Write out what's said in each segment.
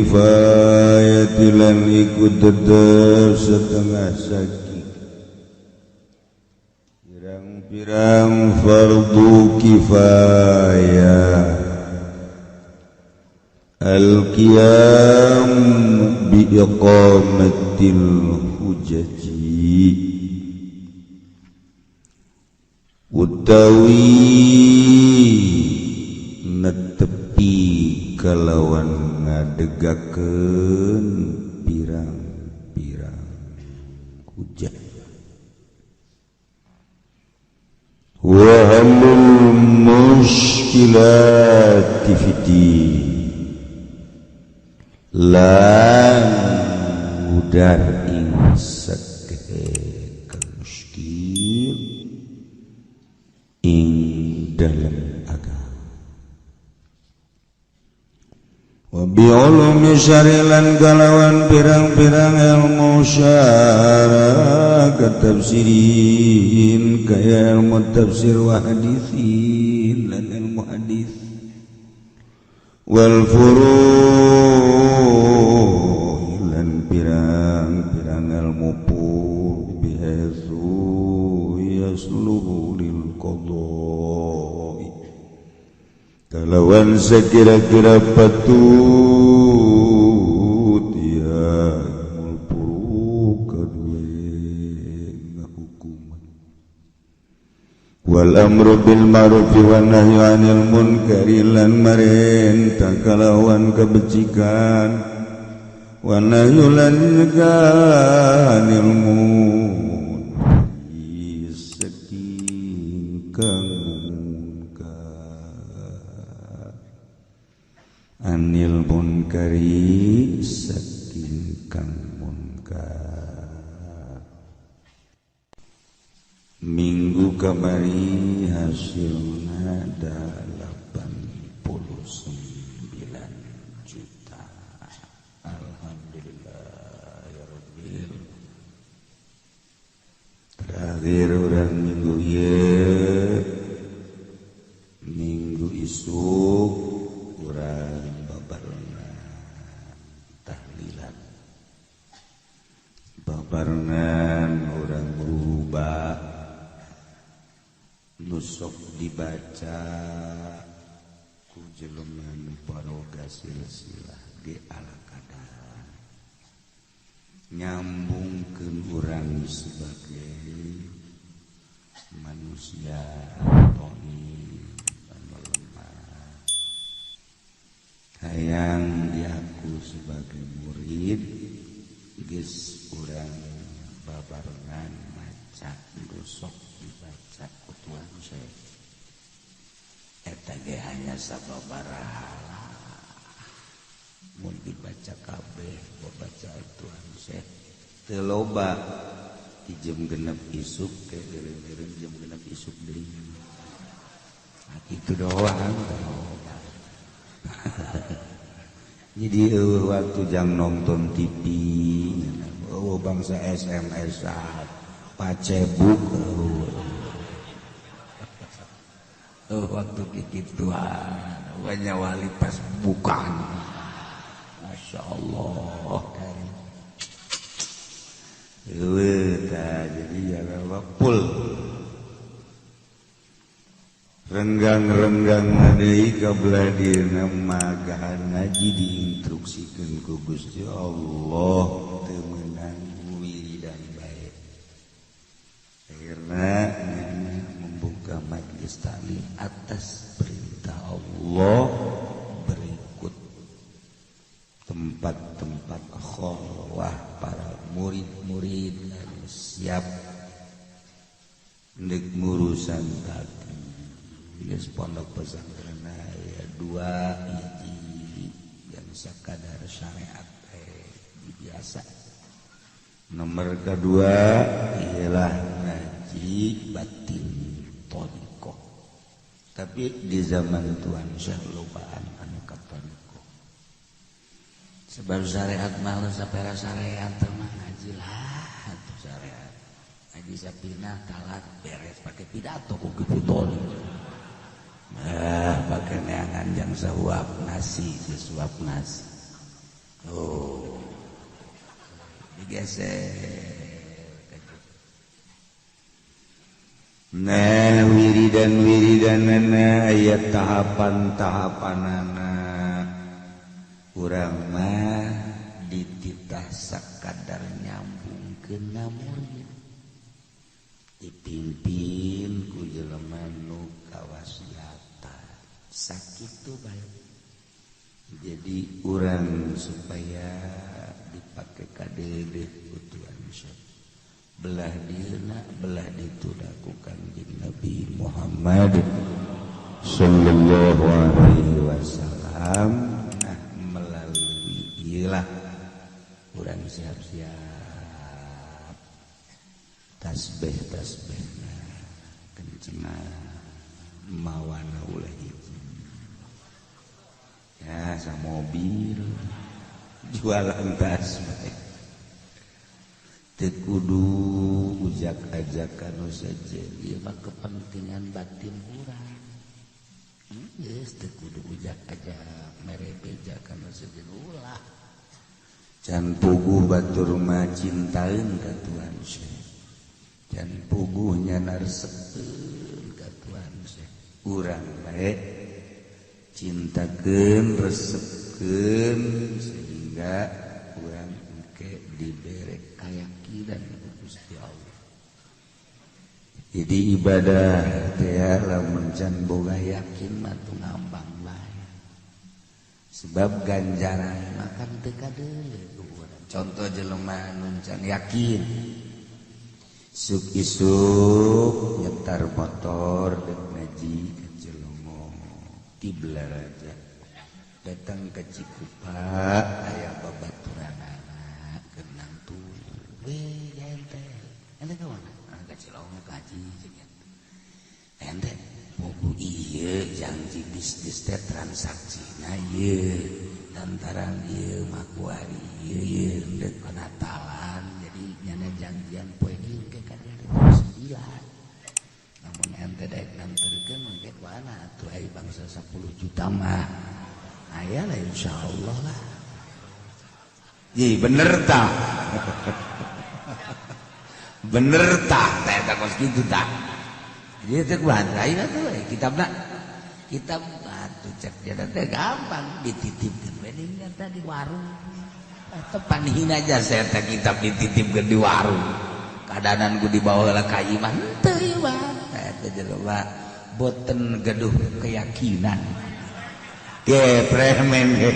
kifayati lan iku tetep setengah saking pirang-pirang fardu kifayah. Al-qiyam bi iqamatil hujaji utawi netepi kalawan ngadegakeun pirang-pirang hujah. Wa halul mushkilati fid lan mudar ing sakehe kang muskil ing dalem agama. Wa bi ulumi syarilan kalawan pirang-pirang ilmu syara katafsirin kaya ilmu tafsir wa hadithin lan ilmu hadis wal furu' lan pirang-pirang ilmu bihaitsu yasluhu lil qada'i kalawan sekira-kira patut ya ilmu furu' kadue ngahukuman wal amru bil ma'ruf wan nahyu 'anil munkari lan marentah kalawan kebecikan wan nahyu lan 'anil munkari saking kang munkar anil munkari saking kang munkar. Minggu kamari hasilna 89 juta. Alhamdulillah ya Rabbil. Terakhir orang minggu ieu, minggu isuk urang babarengan tahlilan, babarengan urang rubah nusok dibaca ku jelema nu paroga silsilah ge ala kadar nyambungkeun urang sebagai manusia toni anu lemah hayang diaku sebagai murid geus urang babarengan maca nusok dibaca ku Tuhan saya eta ge hanya sababaraha mun dibaca kabeh baca Tuhan saya teu loba di jam genep isuk ke eureun-eureun jam genep isuk deui. Nah, kitu doang teu loba. Jadi eueuh waktu jang nonton TV eueuh bangsa SMS-an pacebuk eueuh waktu kikituan banyak wali pas bukan. Masya Allah karim. Eueuh tah jadi ya full renggang-renggang deui ka belah dieuna magahan ngaji diinstruksikeun ku Gusti Allah teu meunang wiridan bae. Akhirna membuka majlis taklim atas perintah Allah berikut tempat-tempat kholwah para murid-murid anu siap ndek ngurusan tadi. Geus pondok pesantren aya dua hiji yang sakadar syariat biasa. Nomor kedua ialah ngaji batin thariqah. Tapi di zaman Tuhan Syekh lobaan anu ka thariqah. Sebab syariat mah sapera syariat mah ngaji lah atuh syariat. Ngaji sapina talat beres pakai pidato ku kitu thariqah. Ah, pakai neangan jang sahuap nasi, sesuap nasi. Oh, digeser. Nah, wiridan wiridanana aya tahapan-tahapanana. Urang mah dititah sakadar nyambung ke murid, dipimpin ku jelema nu kawasiatan. Sakitu bae. Jadi urang supaya dipake kadeudeut ku Tuhan Syekh. Belah dieuna belah ditu ku Kangjeng Nabi Muhammad sallallahu alaihi wasallam. Nah, melalui ieu lah urang siap-siap tasbih tasbihna kencengna mawana ulah hiji ya sa mobil jualan tasbih teu kudu ujak-ajakan nu sejen ieu mah kepentingan batin urang. Geus teu kudu ujak-ajak mere beja ka nu sejen ulah. Can puguh batur mah cintaeun ka Tuhan Syekh. Can puguh nyana resepeun ka Tuhan Syekh. Urang bae cintakeun resepkeun sehingga urang engke dibere keyakinan ku Gusti Allah. Jadi ibadah teh lamun can boga yakin mah teu ngambang bae. Sebab ganjaran mah kan teu kadeuleu urang. Contoh jelema nu can yakin isuk-isuk nyetar motor dek ngaji ke Cilongo ti Balaraja datang ke Cikupa aya babaturanana kenang tuh we ente ente ka mana ka Cilongo kaji jeung ente buku ieu janji bisnis teh transaksina ieu lantaran ieu mah kuari ieu ieu deuk Natalan jadi nyana janjian poe ieu ke ka 9 lamun ente daek nganterkeun mah mana atuh ai bangsa 10 juta mah aya lah insyaallah lah. Ji bener tah. Bener tah teh eta kos kitu tah. Jadi teh kumaha ayeuna tuh kitabna. Kitab atuh cek dia teh gampang dititipkeun we teh di warung. Tepan hina aja saya teh kitab dititipkeun di warung. Kadanan ku dibawa lah ka imah henteu ieu mah. Eta jelema boten gaduh keyakinan. Ge premen ge.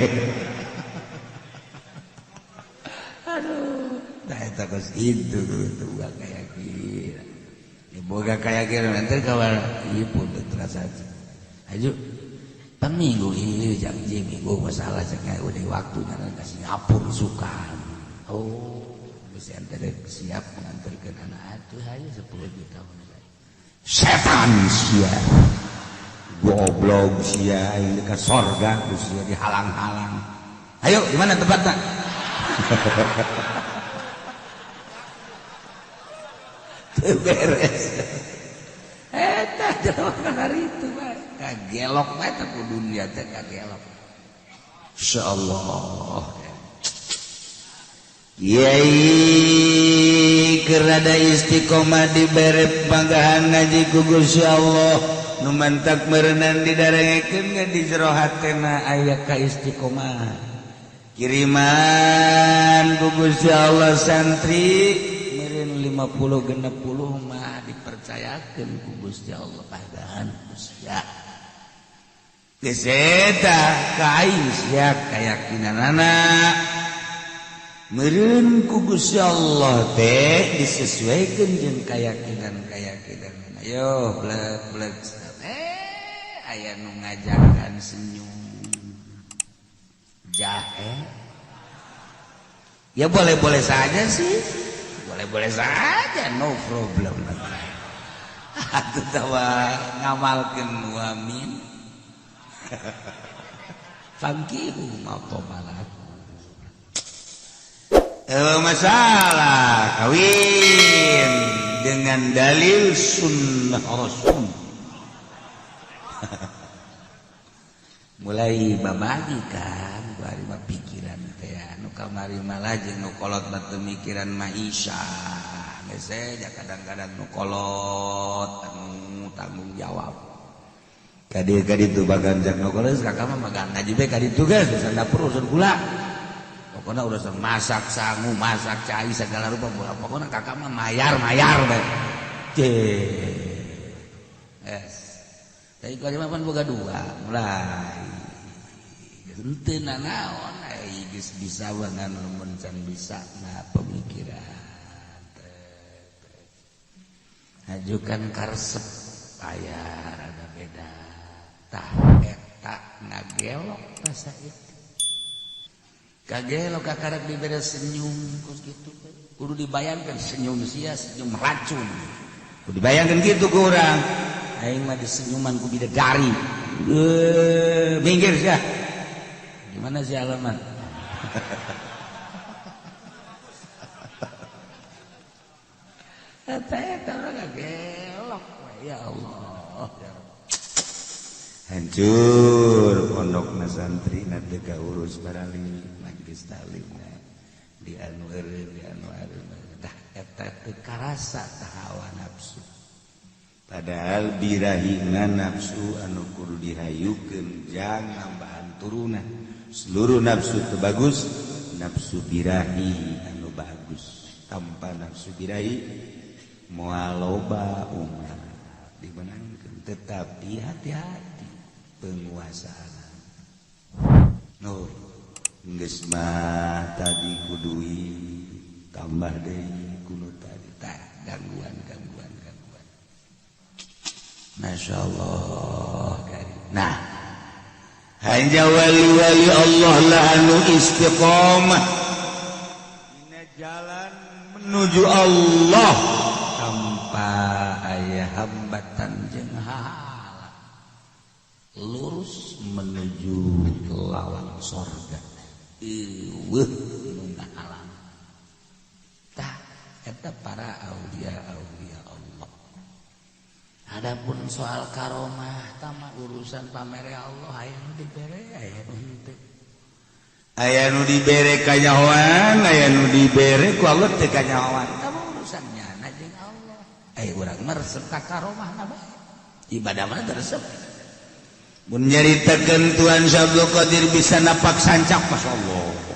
Aduh, tah eta kos kitu tuh boga keyakinan. Ya boga keyakinan ente kawan ieu pun teu terasa. Ayo pan minggu ieu janji minggu masalah cek udah waktu nyana ka Singapura sukan. Oh, geus ente siap nganterkeun anak atuh hayu 10 juta. Setan sia. Goblok sia aing ka sorga sia dihalang-halang. Ayo di mana tempatnya? Teu beres. Eta jelema kana itu bae. Kagelok bae teh ku dunia teh kagelok. Insyaallah. Kiai keur rada istiqomah dibere panggahan ngaji ku Gusti Allah nu mantak meureunan didarengekeun ge di jero hatena aya ka istiqomah. Kiriman ku Gusti Allah santri meureun 50 60 mah dipercayakeun ku Gusti Allah panggahan sia. Geus eta ka aing sia kayakinanana. Meureun ku Gusti Allah teh disesuaikan jeung keyakinan-keyakinan. Ayo blek-blek aya nu ngajakan senyum. Jahe. Ya boleh-boleh saja sih. Boleh-boleh saja, no problem. Atuh tawa ngamalkeun wamin. Fankihu ma tobalak. Masalah kawin dengan dalil sunnah Rasul. Mulai babagi kan, bari mah pikiran teh anu kamari malah jeung nu kolot mah teu mikiran maisha. Geus kadang-kadang nu kolot anu tanggung jawab. Ka ditu bagan jak nu kolot kakak mah magang ngaji bae ka ditu geus urusan dapur urusan gula. Pokona urusan masak sangu, masak cai segala rupa pokona kakak mah mayar-mayar bae. Yes. Tapi kalau mah pan boga dua, mulai. Henteu nanaon ai geus bisa wangan lamun can bisa na pemikiran. Ajukan karesep aya rada beda. Tah eta ngagelok rasa itu. Kagelok kakarek dibere senyum kos kitu. Kudu dibayangkeun senyum sia senyum racun. Kudu dibayangkeun kitu ku urang. Aing mah disenyuman ku bidadari. Minggir sia. Gimana sih alamat? Eta urang gelok ya Allah. Hancur pondokna santri na teu kaurus barali majelis taklimna di anu eureun di anu eureun tah eta teu karasa tah hawa nafsu. Padahal birahina nafsu anu kudu dihayukeun jang nambahan turunan. Seluruh nafsu itu bagus, nafsu birahi anu bagus. Tanpa nafsu birahi moal loba umat dimenangkeun, tetapi hati-hati penguasaan. Nur geus mah tadi kudui tambah deui kuno tadi tah gangguan. Masya Allah. Nah, hanya wali-wali Allah lah anu istiqomah dina jalan menuju Allah tanpa aya hambatan jeung halang, lurus menuju lawang sorga. Eueuh nu ngahalang. Tah eta para aulia Allah. Adapun soal karomah tama urusan pamere Allah aya nu dibere aya nu henteu. Aya nu dibere kanyahoan, aya nu dibere ku Allah teu kanyahoan. Tama urusan nyana jeung Allah. Aya urang mah resep ka karomahna bae. Ibadah mah teu resep. Mun nyaritakeun Tuhan Syekh Abdul Qadir bisa napak sancak, masyaallah.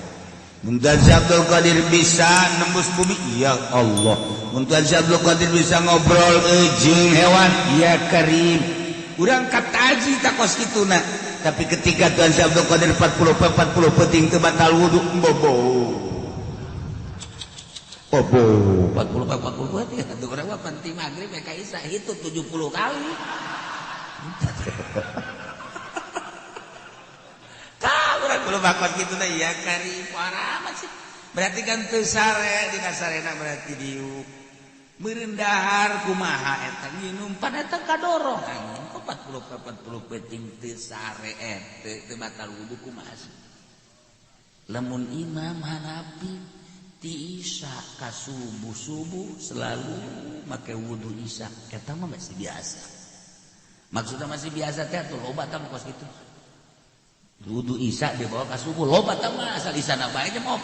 Mun Tuhan Syekh Abdul Qadir bisa nembus bumi, ya Allah. Mun Tuhan Syekh Abdul Qadir bisa ngobrol jeung hewan, ya Karim. Urang kataji takos kituna. Tapi ketika Tuhan Syekh Abdul Qadir 40 peuting teu batal wudu, bobo. Bobo 40 peuting atuh urang mah penting magrib ka isya hitu 70 kali. Urang bakot gitu nah ya Karim parah sih. Berarti kan teu sare dina sarena berarti diuk. Meureun dahar kumaha eta nginum pan eta kadorong angin kok 40 peuting teu sare eta teu batal wudu kumaha sih. Lamun Imam Hanafi ti isya ka subuh-subuh selalu make wudu isya eta mah masih biasa. Maksudna masih biasa teh atuh loba tah kos kitu. Wudu isya dibawa ka subuh loba tah mah asal isya na bae jam 4.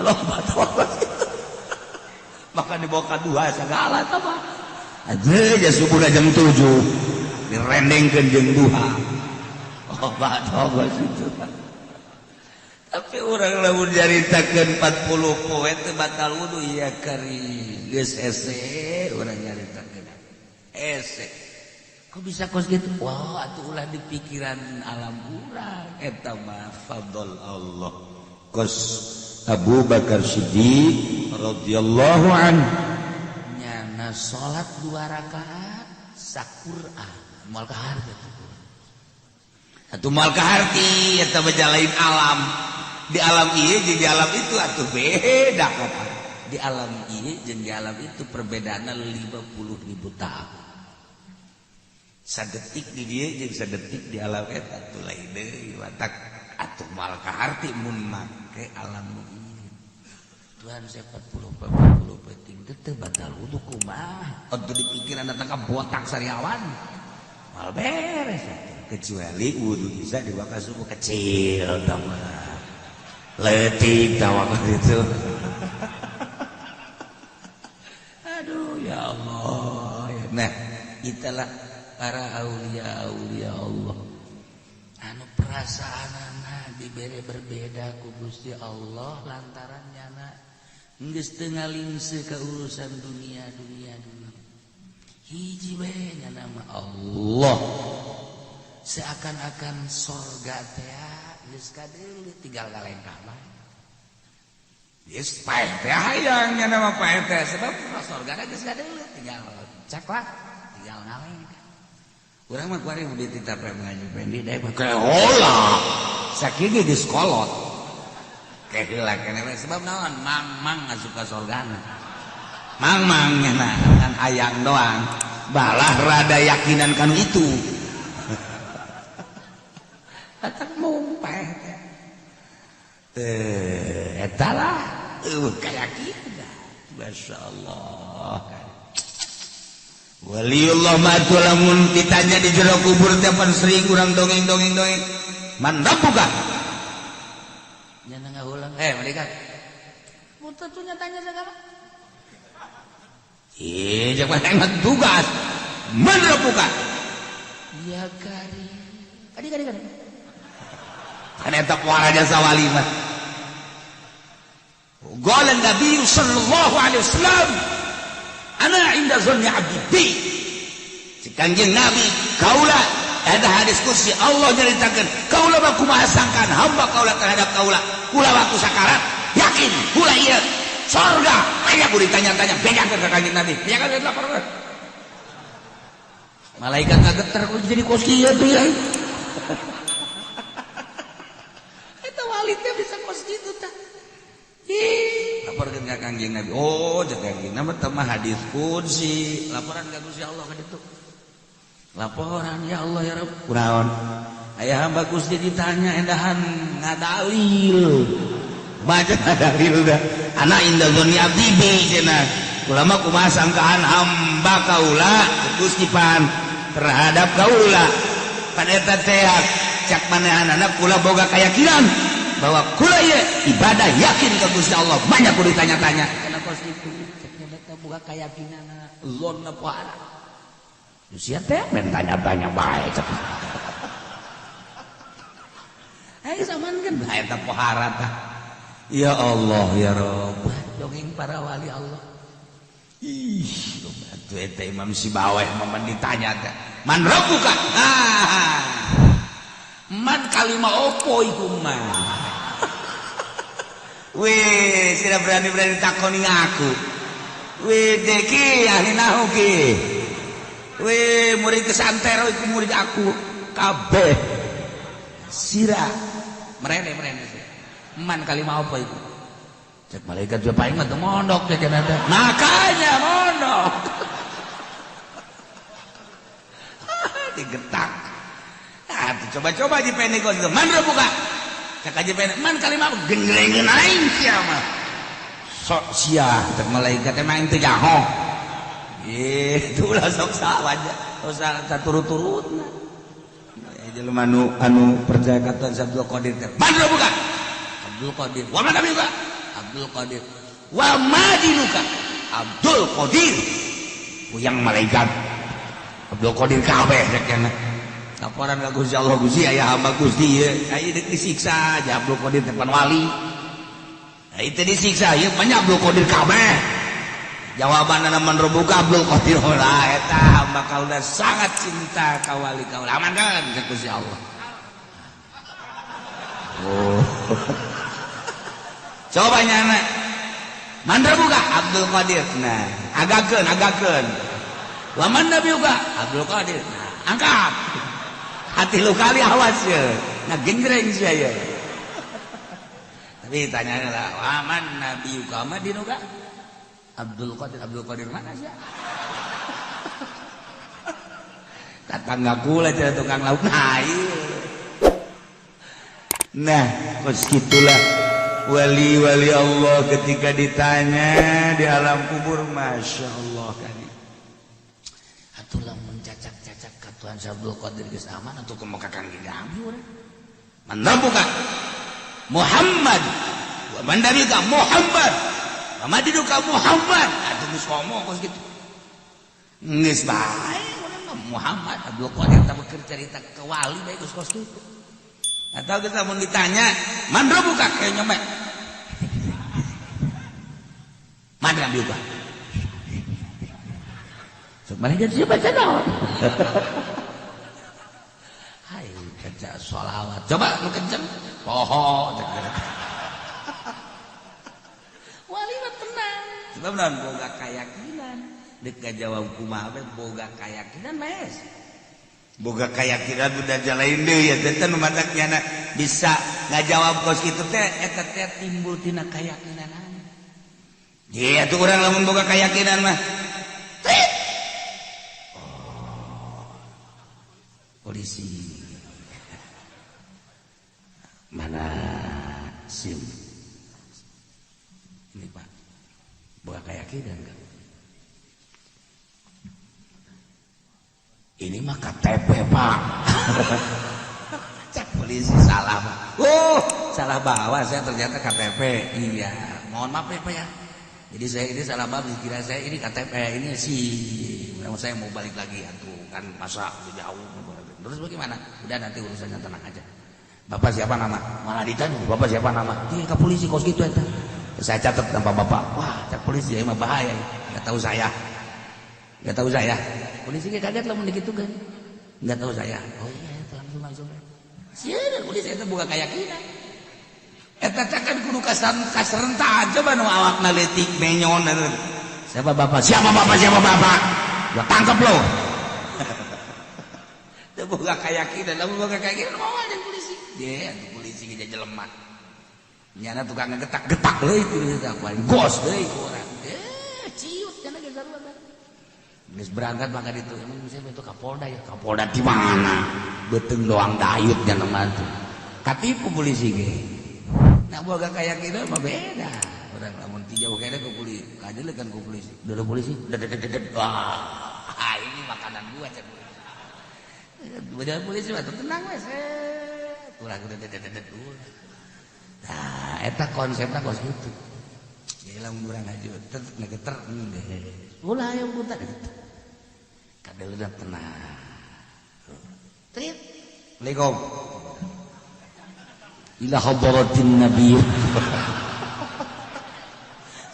Loba tah Maka dibawa ka dua segala tah mah. Aja subuh jam 7 direndengkeun jeung duha. Loba tah kitu. Tapi urang lamun nyaritakeun 40 poe teu batal wudu ya Karim. Geus hese urang nyaritakeun. Ese. Kok bisa kos gitu? Wah, atuh ulah di pikiran alam urang eta mah fadl Allah. Kos Abu Bakar Siddiq radhiyallahu anhu nyana salat 2 rakaat saQur'an moal kaharti atuh moal kaharti eta mah lain alam. Di alam ieu jeung di alam itu atuh beda kata. Di alam ieu jeung di alam itu perbedaanna 50.000 tahun. Sadetik di dieu jeung sadetik di alam eta atuh lain deui watak atuh moal kaharti mun make alam nu ieu. Tuhan saya 40 peuting teu batal wudu kumaha? Atuh di pikiran datang ka botak sariawan. Moal beres atuh. Kecuali wudu Isya di waktu subuh kecil tambah letik tawakal itu. Aduh ya Allah. Nah, itulah para aulia aulia Allah. Anu perasaanana dibere berbeda ku Gusti Allah lantaran nyana geus teu ngalingse ka urusan dunia dunia dunia. Hiji we nyana mah Allah. Seakan-akan sorga teh geus kadeuleu tinggal ngalengkah bae. Geus paeh teh hayang nya mah paeh teh sebab sorga geus kadeuleu tinggal caklat tinggal ngalengkah. Urang mah kuari mun dititah ngaji pendi deui mah heula. Sakieu geus kolot. Keheula keneh sebab naon mang-mang asup ka sorgana. Mang-mang nya kan hayang doang. Balah rada yakinan kanu itu. Atak mumpeh teh eta lah keyakinan masyaallah. Waliullah matu lamun ditanya di jero kubur teh pan sering urang dongeng-dongeng dongeng man rabbuka nya ngahulang malaikat mun tentunya tanya segala ih jeung mah tugas man rabbuka ya kari kadi kadi kadi kan eta puara jasa wali mah. Qala Nabi sallallahu alaihi wasallam ana inda zanni abdi bi. Kanjeng Nabi kaula ada hadis kursi Allah nyaritakeun kaula mah kumaha sangkaan hamba kaula terhadap kaula kula waktu sakarat yakin kula ieu sorga aya kudu ditanya-tanya bejakeun ka Kanjeng Nabi bejakeun laporkeun malaikat ngageter kudu jadi kos kieu tuh ya. Walitnya bisa kos gitu tah. Ih, laporkeun ka Kangjeng Nabi. Oh, cek Kangjeng Nabi teh mah hadis qudsi. Laporan ka Gusti Allah ka ditu. Laporan ya Allah ya Rabb. Kunaon? Aya hamba Gusti ditanya endahan ngadalil. Baca ngadalil dah. Ana inda dzanni abdi bi cenah. Ulama kumaha sangkaan hamba kaula Gusti pan terhadap kaula. Pan eta teh cak manehanana kula boga keyakinan bahwa kula ieu ibadah yakin ke Gusti Allah banyak kudu ditanya-tanya kenapa itu ceknya eta boga keyakinanna zonna poara sia teh men tanya-tanya bae cek ai saman kan eta pohara tah ya Allah ya Rabb dongeng para wali Allah ih atuh eta Imam Sibaweh momen ditanya teh man rabbuka man kalima opo iku mah. Wih, sira berani-berani takoni aku. Wih, deki ahli nahu ki. Wih, murid kesantero iku murid aku kabeh. Sira merene sira. Man kalima opo iku. Cek malaikat juga paling mah teu mondok cek eta. Makanya mondok. Digetak. Ah, coba-coba di pendek kos man buka. Cek aja pendek man kalima gengrengeun aing sia mah. Sok sia cek malaikat emang teu jaho. Itulah sok sawaja. Usah saturut-turutna. Jelema anu percaya ka Tuhan Abdul Qadir teh. Man buka. Abdul Qadir. Wa man buka? Abdul Qadir. Wa madinuka? Abdul Qadir. Puyang malaikat. Abdul Qadir kabeh cek cenah. Laporan ka Gusti Allah Gusti aya hamba Gusti ieu aya deuk disiksa aja Abdul Qadir teh pan wali. Nah itu disiksa ieu banyak Abdul Qadir kabeh. Jawabanna man rebuka Abdul Qadir lah eta hamba kaula sangat cinta ka wali kaula. Aman kan ka Gusti Allah. Oh. Coba nyana. Man rebuka Abdul Qadir. Nah, agakeun agakeun. Wa man nabiuka Abdul Qadir. Nah, angkat. Hati lu kali awas ya, nah genjreng sih ya. Tapi tanya lah, aman Nabi Ukama dinuka Abdul Qadir, Abdul Qadir mana sih? Tetangga kula cina tukang lauk. Nah, iya. Nah, kos gitulah wali-wali Allah ketika ditanya di alam kubur, masya Allah kan. Atuh lamun cacak-cacak ka Tuhan Syekh Abdul Qadir geus aman atuh kumaha Kang Gami urang. Man rabbuka Muhammad wa man nabiyuka Muhammad wa ma dinuka Muhammad. Atuh geus ngomong kos kitu. Geus bae urang mah Muhammad Abdul Qadir tah keur carita ke wali bae geus kos kitu. Atau kita mun ditanya man rabbuka kayak nyombe. Man rabbuka. Sok mana jadi baca naon? Hai kerja sholawat. Coba nu kenceng. Poho wali mah tenang. Sebab naon boga kayakinan. Deuk ngajawab kumaha we boga kayakinan mes. Boga kayakinan udah jalain deui ya teh nu matak nyana bisa ngajawab kos kitu teh eta teh timbul tina kayakinan. Iya tuh urang lamun boga kayakinan mah. Oh, polisi. Mana SIM? Ini Pak, boga keyakinan kan? Ini mah KTP Pak. Cek polisi salah Pak. Oh, salah bawa saya ternyata KTP. Iya, mohon maaf ya Pak ya. Jadi saya ini salah bawa, dikira saya ini KTP, ini SIM. Saya mau balik lagi atuh kan masa jauh. Terus bagaimana? Udah nanti urusannya tenang aja. Bapak siapa nama? Malah ditanya, bapak siapa nama? Dia ke polisi kos gitu eta. Saya catat nama bapak. Wah, cek polisi ya mah bahaya. Enggak tahu saya. Enggak tahu saya. Polisi kaget lamun dikitukeun. Enggak tahu saya. Oh iya, itu langsung. Sieun polisi eta boga keyakinan. Eta teh kan kudu kaserentak coba nu awakna leutik menyon. Siapa bapak? Siapa bapak? Siapa bapak? Gua tangkap lo. Teu boga keyakinan, lamun boga keyakinan moal jeung polisi. Dia atuh polisi ge jelema. Nyana tukang ngegetak-getak deui itu gos deui ku urang. Ciut cenah ge sarua. Geus berangkat maka ditu emang saya itu Kapolda ya. Kapolda di mana? Beuteung doang dayut nya mah tuh. Katipu polisi ge. Nah boga keyakinan mah beda. Urang lamun ti jauh kene ku polisi, kajelekan ku polisi. Dulu polisi, wah, ini makanan gua cek polisi. Beda polisi mah tenang we. Urang udah. Nah, eta konsepna kos kitu. Jadi lamun urang haju tetep ngegeter geus. Ulah aya buta gitu. Kadeuleuna tenang. Trit. Assalamualaikum. Ila hadratin nabi.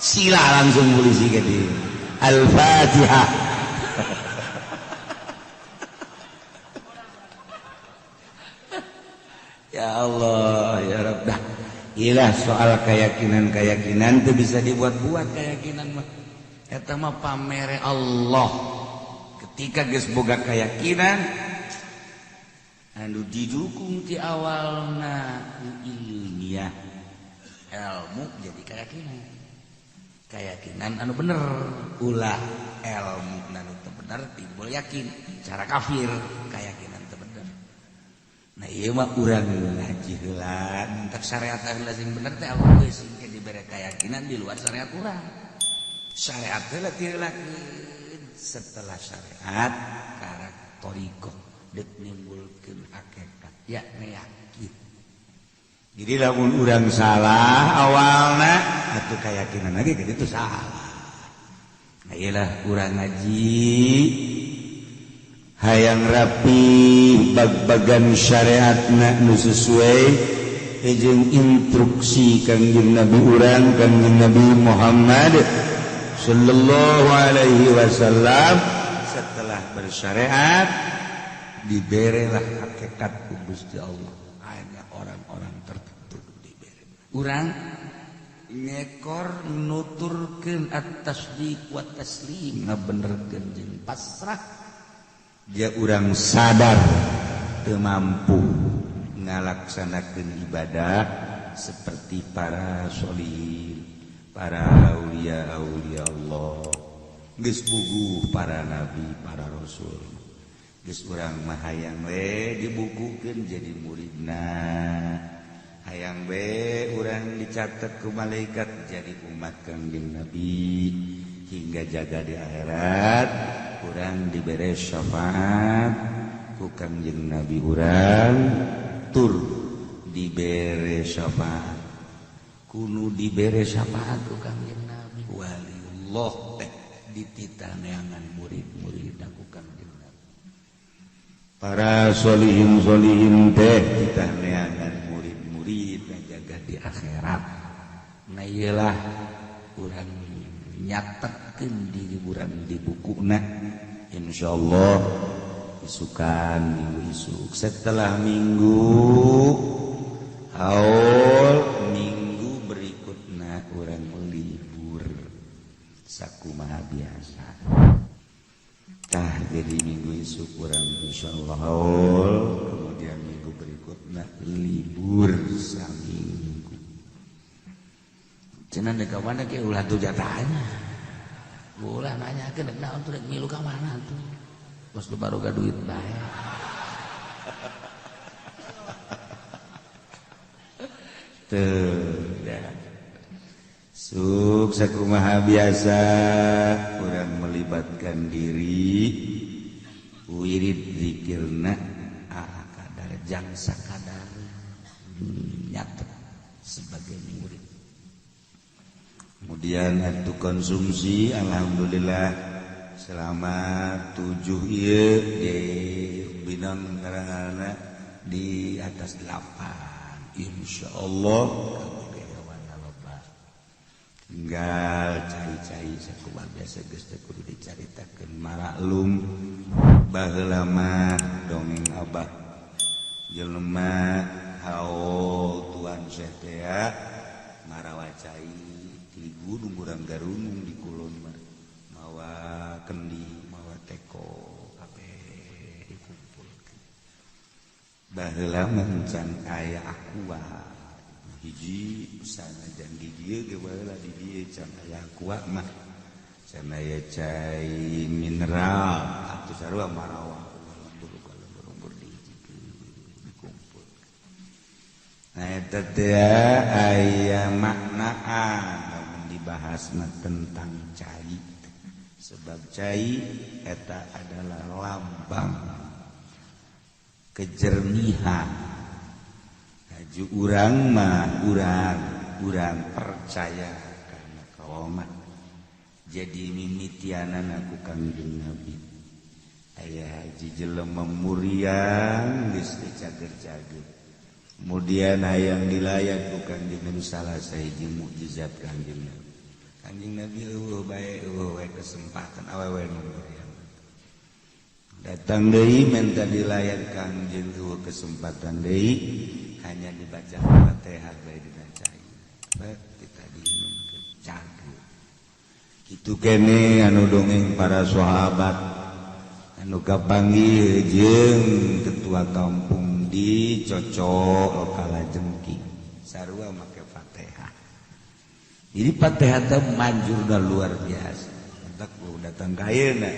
Sila langsung polisi ke dia. Al-Fatihah. Ya Allah, ya Rabb. Dah. Ilah soal keyakinan-keyakinan itu bisa dibuat-buat keyakinan mah. Eta mah pamere Allah. Ketika geus boga keyakinan anu didukung ti awalna ilmiah. Ilmu jadi keyakinan. Keyakinan anu bener, ulah ilmu anu teu bener timbul yakin. Cara kafir keyakinan teu bener. Nah ieu mah urang ngaji heula, entak syariat heula sing bener teh Allah geus sing dibere keyakinan di luar syariat urang. Syariat heula diheulakeun, setelah syariat karak thariqah deuk nimbulkeun hakikat ya yakin. Jadi lamun urang salah awalna atuh keyakinan lagi gitu salah. Nah iyalah urang ngaji hayang rapi bag-bagan syariatna nu sesuai jeung instruksi Kangjeng Nabi urang Kangjeng Nabi Muhammad sallallahu alaihi wasallam. Setelah bersyariat diberelah hakikat ku Gusti Allah. Hanya orang-orang tertentu dibere. Urang ngekor nuturkeun at-tasdiq wa taslim, ngabenerkeun jeung pasrah. Dia urang sadar teu mampu ngalaksanakeun ibadah seperti para sholihin, para aulia-aulia Allah. Geus buguh para nabi, para rasul. Geus urang mah hayang we dibukukeun jadi muridna. Hayang we urang dicatat ku malaikat jadi umat Kangjeng Nabi hingga jaga di akhirat urang dibere syafaat ku Kangjeng Nabi urang tur dibere syafaat kunu dibere syafaat ku Kangjeng Nabi waliullah teh dititaneangan murid-murid ku Kangjeng Nabi para solihin solihin teh dititaneangan murid-murid jaga di akhirat. Nah iyalah urang nyatetkeun diri urang di bukuna insyaallah isukan minggu isuk setelah minggu haul minggu berikutna urang libur sakumaha biasa. Tah jadi minggu isuk urang insyaallah haul, kemudian minggu berikutna libur saminggu. Cenah dek ka mana ke ulah tuh jatahnya. Ulah nanyakeun dek naon tuh dek milu ka mana tuh. Bos lu baru ga duit bae. Tuh ya. Suk sakumaha biasa urang melibatkan diri wirid zikirna kadar jang sakadar nyatet sebagai murid. Kemudian itu konsumsi alhamdulillah selama 7 ieu di Binang ngaranna di atas 8 insyaallah kaboga loba. Tinggal cai-cai sakumaha biasa geus teh kudu dicaritakeun maraklum baheula mah dongeng abah jelema haul tuan syekh teh marawa cai di gunung urang garunung di kulon mah mawa kendi mawa teko kabeh dikumpulkeun. Baheula mah can aya aqua hiji sanajan di dieu ge baheula di dieu can aya aqua mah can aya cai mineral atuh sarua marawa lembur-lembur dikumpul. Nah eta teh aya maknaan lamun dibahasna tentang cai, sebab cai eta adalah lambang kejernihan. Haju urang mah urang percaya karena karomah. Jadi mimitianan aku Kangjeng Nabi aya haji jelema muriang geus teu cager-cager. Kemudian hayang dilayat ku Kangjeng Nabi salah sahiji mukjizat Kangjeng Nabi. Kangjeng Nabi eueuh bae eueuh we kesempatan awewe nu muriang. Datang deui menta dilayat Kangjeng eueuh kesempatan deui hanya dibaca Fatihah bae dina cai. Bae kita diinumkeun cager. Kitu kene anu dongeng para sahabat anu kapanggih jeung ketua kampung di cocok kalajengking sarua make Fatihah. Jadi Fatihah teh manjurna luar biasa. Entak datang ka ayeuna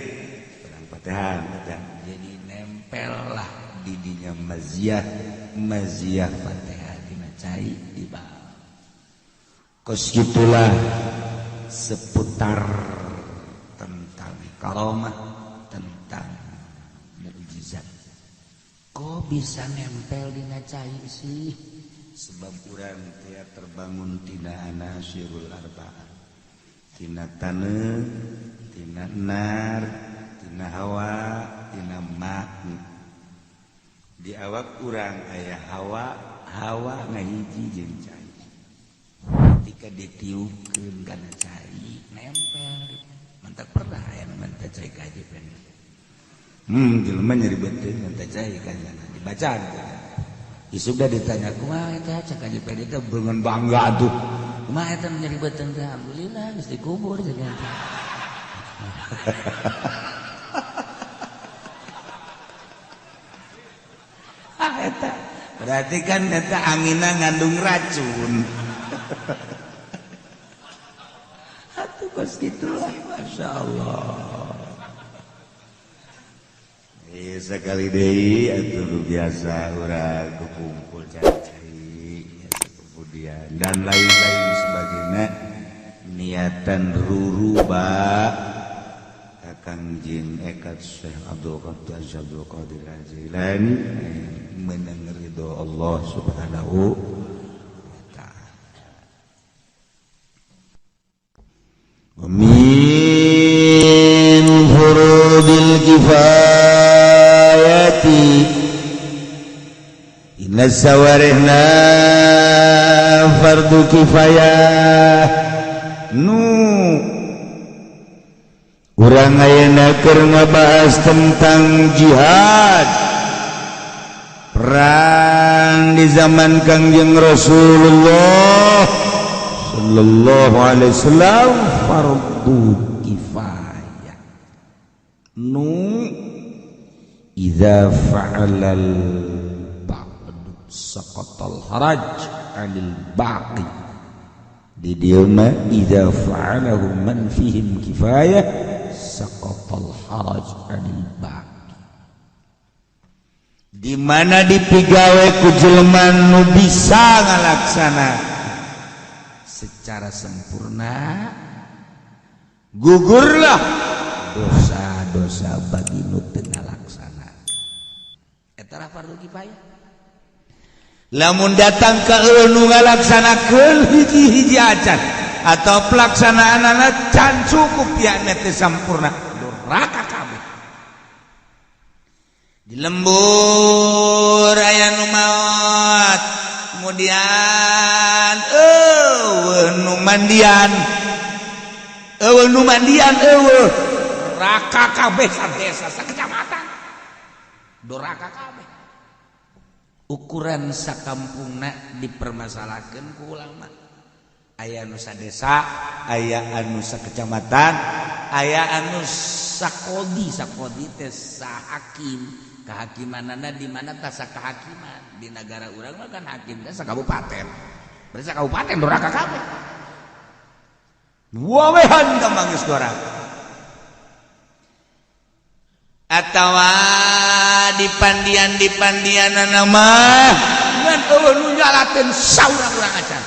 urang Fatihah, Fatihah. Jadi nempel lah di dinya maziah, maziah Fatihah dina cai di bawah. Kos gitulah seputar tentang karomah, tentang mukjizat. Kok bisa nempel dina cai sih? Sebab urang teh terbangun tina anasirul arba'ah. Tina taneuh, tina nar, tina hawa, tina ma. Di awak urang aya hawa, hawa ngahiji jeung cai. Ketika ditiupkeun kana cai, nempel. Mantak pernah aya nu menta cai ka haji pendek. Jelema nyeri beuteung menta cai ka jana dibacaan. Isuk dah ditanya kumaha eta cak haji pendek teh beungeun bangga atuh. Kumaha eta nyeri beuteung teh alhamdulillah geus dikubur cenah teh. Ah eta berarti kan eta anginna ngandung racun. Atuh kos kitulah masyaallah. Sekali deui atuh biasa urang kumpul cari-cari kemudian dan lain-lain sebagainya niatan ruruba Kakang jeung ekat Syekh Abdul Qadir Abdul Qadir Al-Jailani menang ridho Allah Subhanahu wa ta'ala. Min furudil kifayati inna sawarihna fardu kifayah nu urang ayeuna keur ngabahas tentang jihad perang di zaman Kangjeng Rasulullah sallallahu alaihi wasallam fardu kifayah nu idza fa'alal ba'du saqatal haraj 'anil baqi di dieu mah idza fa'alahu man fihim kifayah saqatal haraj 'anil baqi di mana dipigawe ku jelema nu bisa ngalaksana secara sempurna gugurlah dosa-dosa bagi nu teu ngalaksana. Eta lah fardu kifayah. Lamun datang ka nu ngalaksanakeun hiji-hiji acan atau pelaksanaanana can cukup ya teu sampurna, doraka kabeh. Di lembur aya nu maot, kemudian eueuh nu mandian, eueuh nu mandian, eueuh raka kabeh sadesa sakecamatan, doraka kabeh. Ukuran sakampungna dipermasalahkeun ku ulama. Aya anu sadesa, aya anu sakecamatan, aya anu sakodi. Sakodi teh sahakim. Kehakimanana di mana tah sakahakiman? Di negara urang mah kan hakim teh sakabupaten. Berarti sakabupaten doraka kabeh. Wawehan gampang geus doraka. Atawa di pandian-dipandianana mah ngan eueuh nu nyalakeun saurang-urang acan.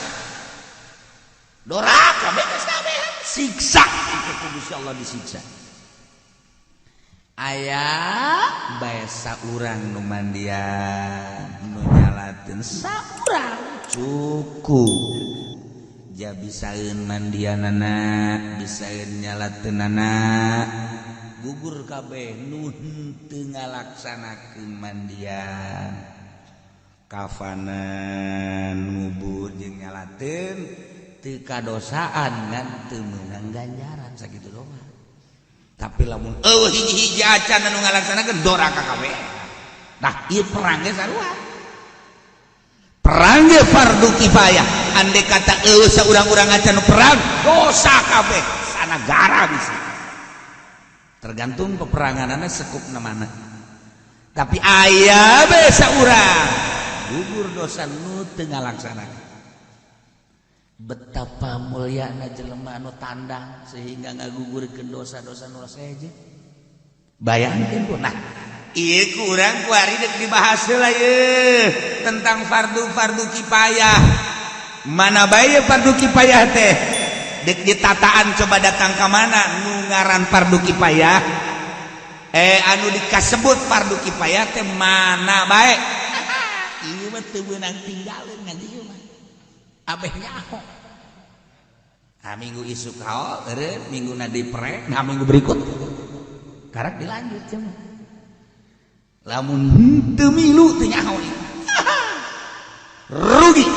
Doraka beres kabeh, siksa ku Gusti Allah disiksa. Aya bae saurang nu mandian, nu nyalakeun saurang cukup. Ja bisaeun mandianana, bisaeun nyalateunana, gugur kabeh nu henteu ngalaksanakeun mandian. Kafanan ngubur jeung nyalateun teu kadosaan ngan teu meunang ganjaran sakitu doang. Tapi lamun eueuh hiji-hiji acan anu ngalaksanakeun doraka kabeh. Tah ieu perang ge sarua. Perang ge fardu kifayah. Andai kata eueuh saurang-urang acan perang, dosa kabeh sanagara bisa. Tergantung peperanganana sekupna mana. Tapi aya bae saurang gugur dosa nu teu ngalaksanakeun. Betapa mulyana jelema anu tandang sehingga ngagugurkeun dosa-dosa nu seje. Bayangkeun ku. Nah, ieu ku urang kuari deuk dibahas heula ieu tentang fardu-fardu kifayah. Mana bae fardu kifayah teh? Deuk ditataan coba datang ka mana nu ngaran fardu kifayah? Anu dikasebut fardu kifayah teh mana bae? Ieu mah teu meunang tinggalin ngaji ieu mah. Abeh nyaho. Nah, minggu isuk haol, eureun minggu na dipre, nah minggu berikut karak dilanjut cenah. Lamun henteu milu teu nyaho ieu. Rugi.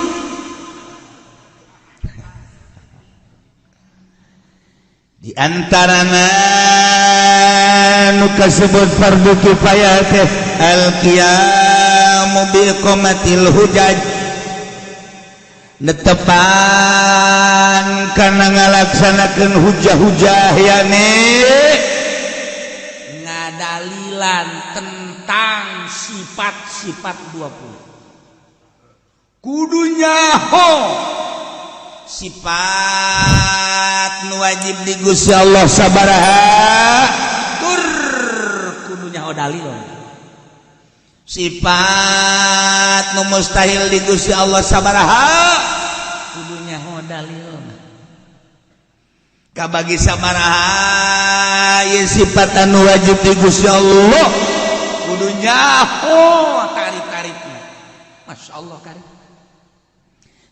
Di antarana nu kasebut fardu kifayah teh al-qiyamu bi iqamatil hujaj, netepan kana ngalaksanakeun hujah-hujah yane ngadalilan tentang sifat-sifat 20. Kudu nyaho sifat nu wajib di Gusti Allah sabaraha tur kudu nyaho dalil. Sifat nu mustahil di Gusti Allah sabaraha kudu nyaho dalil. Kabagi sabaraha ieu sifat anu wajib di Gusti Allah kudu nyaho tarif-tarifna. Masya Allah karim.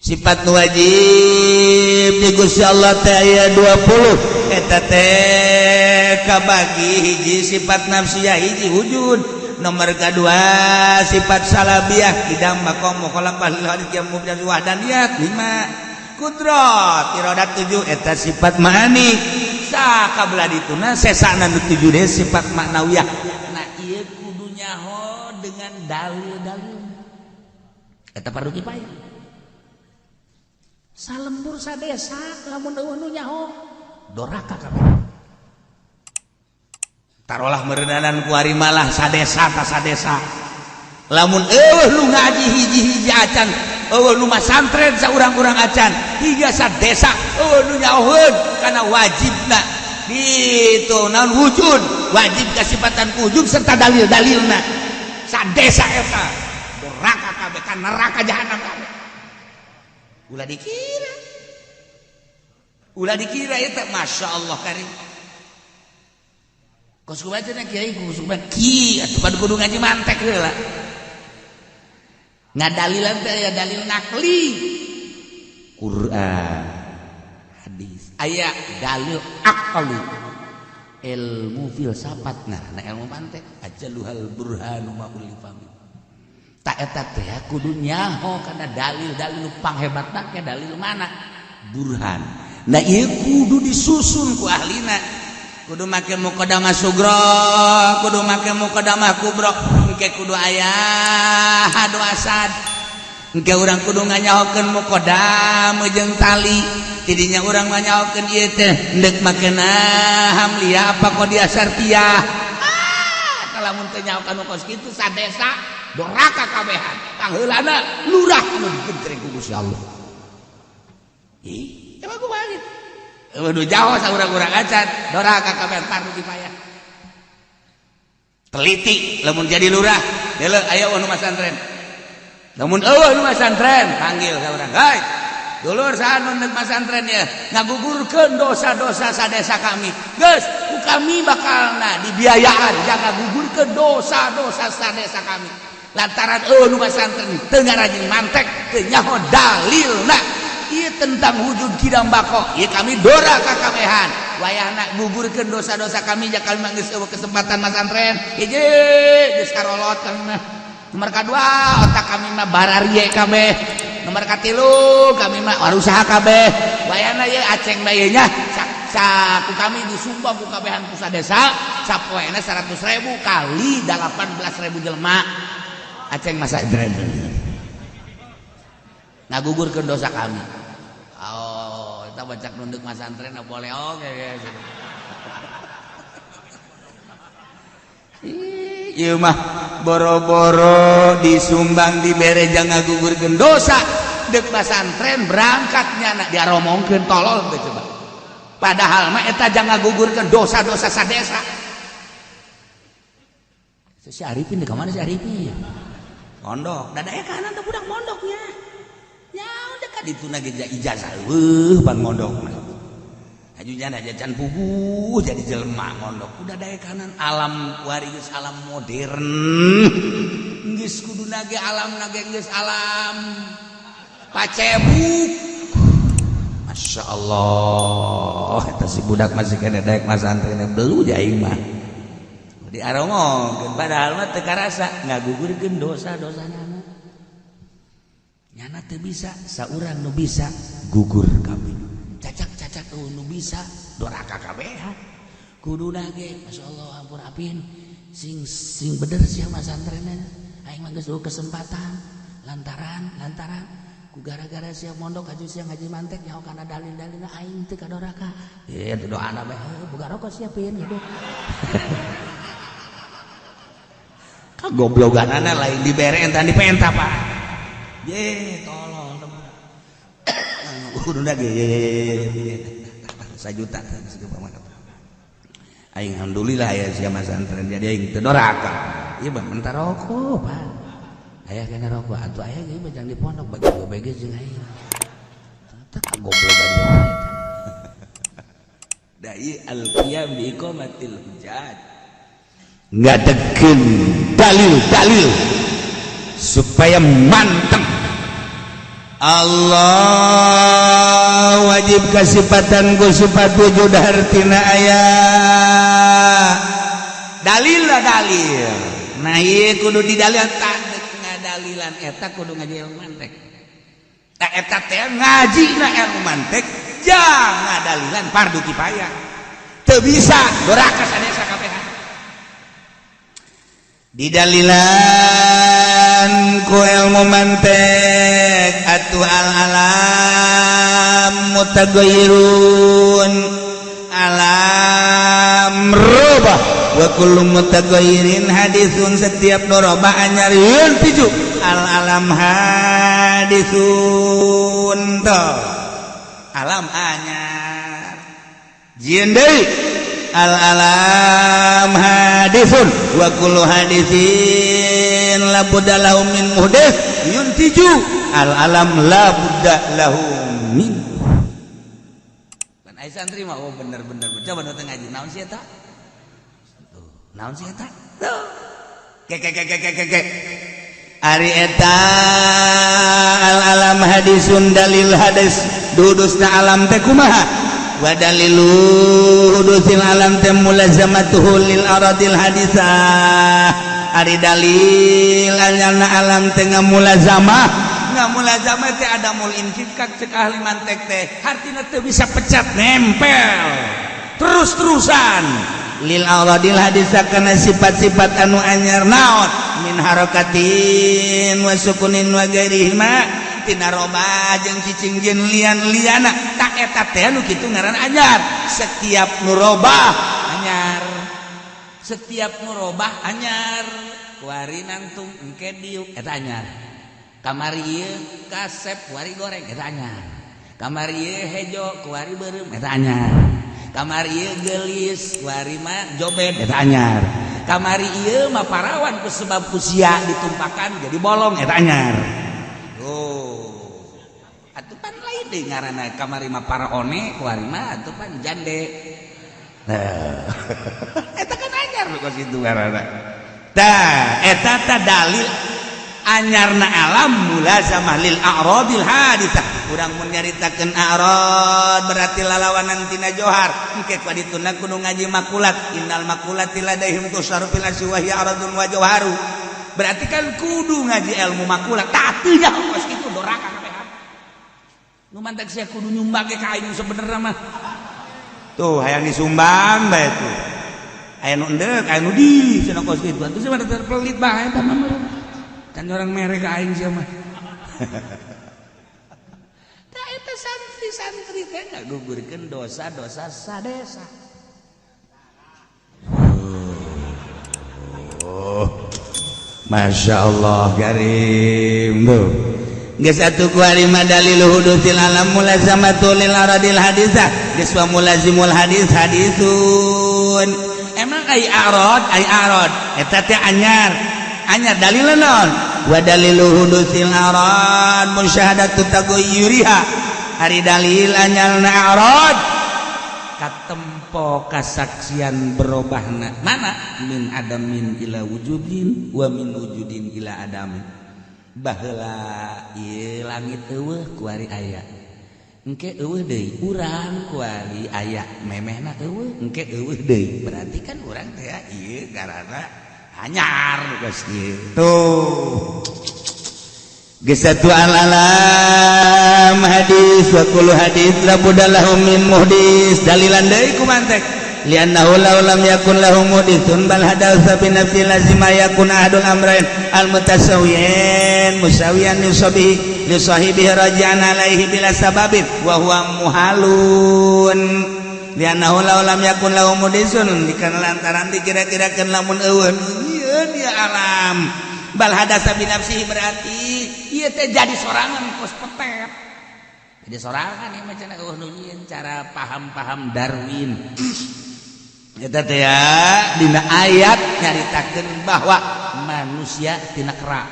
Sifat nu wajib di Gusti Allah teh aya 20, eta teh kabagi hiji sifat nafsiyah, hiji wujud, nomor kedua sifat salabiah kidam maqam mukhalafah lil hadits yang mubdal wahdaniyat 5, kudrat iradat 7, eta sifat ma'ani. Sakabla dituna sesana nu 7 deh sifat maknawiyah. Nah, ieu kudu nyaho dengan dalil-dalil eta fardu kifayah. Salembur sadesa lamun eueuh nu nyaho doraka kabeh. Tarolah meureunanan kuari malah sadesa ka sadesa lamun eueuh nu ngaji hiji-hiji acan, eueuh nu masantren saurang-urang acan, hingga sadesa eueuh nu nyahoeun kana wajibna itu naon wujud wajib kasifatan wujud serta dalil-dalilna, sadesa eta doraka kabeh ka neraka jahanam kabeh. Ulah dikira, ulah dikira eta. Masya Allah karim. Kos kumaha cenah kiai, kos kumaha ki atuh kudu kudu ngaji mantek heula. Ngadalilan teh aya dalil nakli Quran hadis, aya dalil akli ilmu filsafat. Nah, ilmu mantek ajaluhal burhanu ma ulifami tak eta teh kudu nyaho kana dalil-dalil panghebatna ke dalil mana burhan. Nah, ieu kudu disusun ku ahlina, kudu make muqaddamah sugro, kudu make muqaddamah kubro, engke kudu aya hadu asad, engke urang kudu nganyahokeun muqaddam jeung tali tidinya urang nganyahokeun ieu teh endek makena hamliah apa qodiah sartiah. Ah, lamun teu nyaho kanu kos kitu sadesa doraka kabehan, pangheulana lurah anu digentreng ku Gusti Allah. Ih, emang kumaha gitu. Waduh, jauh saurang-urang acan doraka kabehan fardu kifayah. Teliti lamun jadi lurah deuleu aya nu masantren, lamun eueuh nu masantren panggil saurang, "Hei dulur, saha nu deuk masantren ya ngagugurkeun dosa-dosa sadesa kami? Geus ku kami bakalna dibiayaan jangan gugurkeun dosa-dosa sadesa kami." Lantaran eueuh nu masantren teu ngarajin mantek, teu nyaho dalilna ieu tentang wujud kidam bako, ieu kami dora kakabehan wayahna gugurkeun dosa-dosa kami, ja kami mah geus eueuh kesempatan masantren. Hiji, geus karolot kami mah. Nomor kadua, otak kami mah bararie kabeh. Nomor katilu, kami mah usaha kabeh. Wayahna ieu aceng bae nya ku kami disumbang ku kabehan ku sadesa sapoena 100.000 kali 18.000 jelema aceng masa ngagugurkeun dosa kami. Oh, kita baca nunduk masantren boleh, oke okay. Ieu mah boro-boro disumbang dibere jangan ngagugurkeun dosa, deuk masantren berangkatnya nak diaromongkeun tolol teh coba. Padahal mah eta jangan ngagugurkeun dosa-dosa sadesa. Si Arifin di mana si Arifin? Mondok, dadaya kanan teh budak mondoknya. Ya udah ka ditu na ge ijazah eueuh pan mondokna. Ajunya aja can puguh jadi jelema mondok. Udah daya kanan alam kuari geus alam modern. Geus kuduna ge alam na ge geus alam pacebuk. Masya Allah, eta si budak masih kena daek masantren belu aing mah. Diaromongkeun padahal mah teu karasa ngagugurkeun dosa-dosana. Nyana teu bisa, saurang nu bisa gugur kabeh. Cacak-cacak nu bisa doraka kabehan. Kuduna ge masyaallah ampun apin sing sing bener sia masantrenna. Aing mah geus kesempatan lantaran lantaran ku gara-gara sia mondok aju sia ngaji mantek nyaho kana dalil-dalilna aing teu kadoraka. Ieu teu doana bae boga rokok siapin gitu. Kagobloganana lain dibere entan dipenta Pak. Ye tolol kuduna ge sajuta aing alhamdulillah ya sia masantren jadi aing teu doraka. Ieu mah mentah rokok Pak. Aya kena rokok atuh aya ge bajang di pondok bagi bege jeung aing. Tah kagoblogan. Tah ieu al-qiyam bi iqamatil hujjat, ngadegkeun dalil-dalil supaya mantep. Allah wajib kasipatan ku sifat wujud, hartina aya dalil lah, dalil. Nah, ieu kudu didalil, tak ngadalilan eta kudu ngaji ilmu mantek. Tah, eta teh ngaji na ilmu mantek jang ngadalilan fardu kifayah. Teu bisa doraka sadesa kabehan. Didalilan ku ilmu mantek atuh al alam mutaghayyirun, alam rubah, wa kullu mutaghayyirin hadithun, setiap nu robah anyar, yuntiju al alam hadithun. Tuh alam anyar. Jieun deui, al alam hadithun wa kullu hadithin la budda lahu min muhdits, yuntiju al alam la budda lahu min. Pan ai santri mah, oh bener bener. Coba nu teu ngaji, naon sih eta? Tuh, naon sih eta? Tuh, ke ke ke ke ke ke ke. Ari eta al alam hadisun, dalil hadis dudusna alam teh kumaha? Wa dalilu hudusil alam teh mulazamatuhu lil aradil hadisah. Ari dalil anyarna alam teh ngamulazamah, ngamulazamah teh ada mul infikak cek ahli mantek teh, hartina teu bisa pecat, nempel terus-terusan lil aradil hadisah kana sifat-sifat anu anyar. Naon? Min harakatin wa sukunin wa gairihima, tina robah jeung cicing jeung lian-liana. Tak eta teh nu kitu ngaran anyar. Setiap nu robah anyar, setiap nu robah anyar. Kuari nangtung, engke diuk, eta anyar. Kamari ieu kasep, kuari goreng, eta anyar. Kamari ieu hejo, kuari beureum, eta anyar. Kamari ieu geulis, kuari mah jobed, eta anyar. Kamari ieu mah parawan, ku sebab ku sia ditumpakan jadi bolong, eta anyar. Oh, atuh pan lain deui ngaranna. Kamari mah paraone, kuari mah atuh pan jande. Nah, eta kan anyar nu kos kitu ngaranna. Tah, eta tah dalil anyarna alam mulazamah lil a'radil haditsah. Urang mun nyaritakeun a'rad berarti lalawanan tina johar. Engke ku dituna kudu ngaji makulat, innal makulati ladaihim tusaru fil asyi wa hiya aradun wa jawharu. Berarti kan kudu ngaji ilmu makulat. Tah, teu nyaho kos kitu doraka kabehan. Nu mantak sia kudu nyumbang ge ka aing sebenerna mah. Tuh hayang disumbang bae tuh. Aya nu endek, aya nu di cenah kos kitu. Atuh sia mah pelit bae eta mah. Kan orang mere ka aing sia mah. Tah, eta santri-santri teh ngagugurkeun dosa-dosa sadesa. Oh. Masya Allah garim tuh. Geus atuh kuari mah dalil hudusil alam mulazamatu lil aradil hadisah. Geus wa mulazimul hadis hadisun. Emang ai arad, ai arad eta teh anyar. Anyar dalilna naon? Wa dalilu hudusil arad musyahadatu taghayyuriha. Ari dalil anyarna arad katempo kasaksian berobahna. Mana? Min adamin ila wujudin wa min wujudin ila adamin. Baheula ieu langit eueuh, kuari aya. Engke eueuh deui urang, kuari aya. Memehna eueuh, engke eueuh deui. Berarti kan urang teh ieu karana anyar geus kitu. Geus satu, alam hadis wa kullu hadis la budda lahu min muhdis. Dalilan deui ku mantek, li'annahu law lam yakun lahu muhdithun bal hadatsa bi nafsi lazima yakun ahadul amrain al mutasawiyin musawiyan li sabihi li sahibihi raji'an alaihi bila sababin wa huwa muhalun. Li'annahu law lam yakun lahu muhdithun, dikana lantaran dikira-kirakeun lamun eueuh ieu dia alam bal hadatsa bi nafsihi, berarti ieu teh jadi sorangan kos petet, jadi sorangan ieu mah cenah. Eueuh nu nyieun, cara paham-paham Darwin eta teh ya. Dina ayat nyaritakeun bahwa manusia tina kera.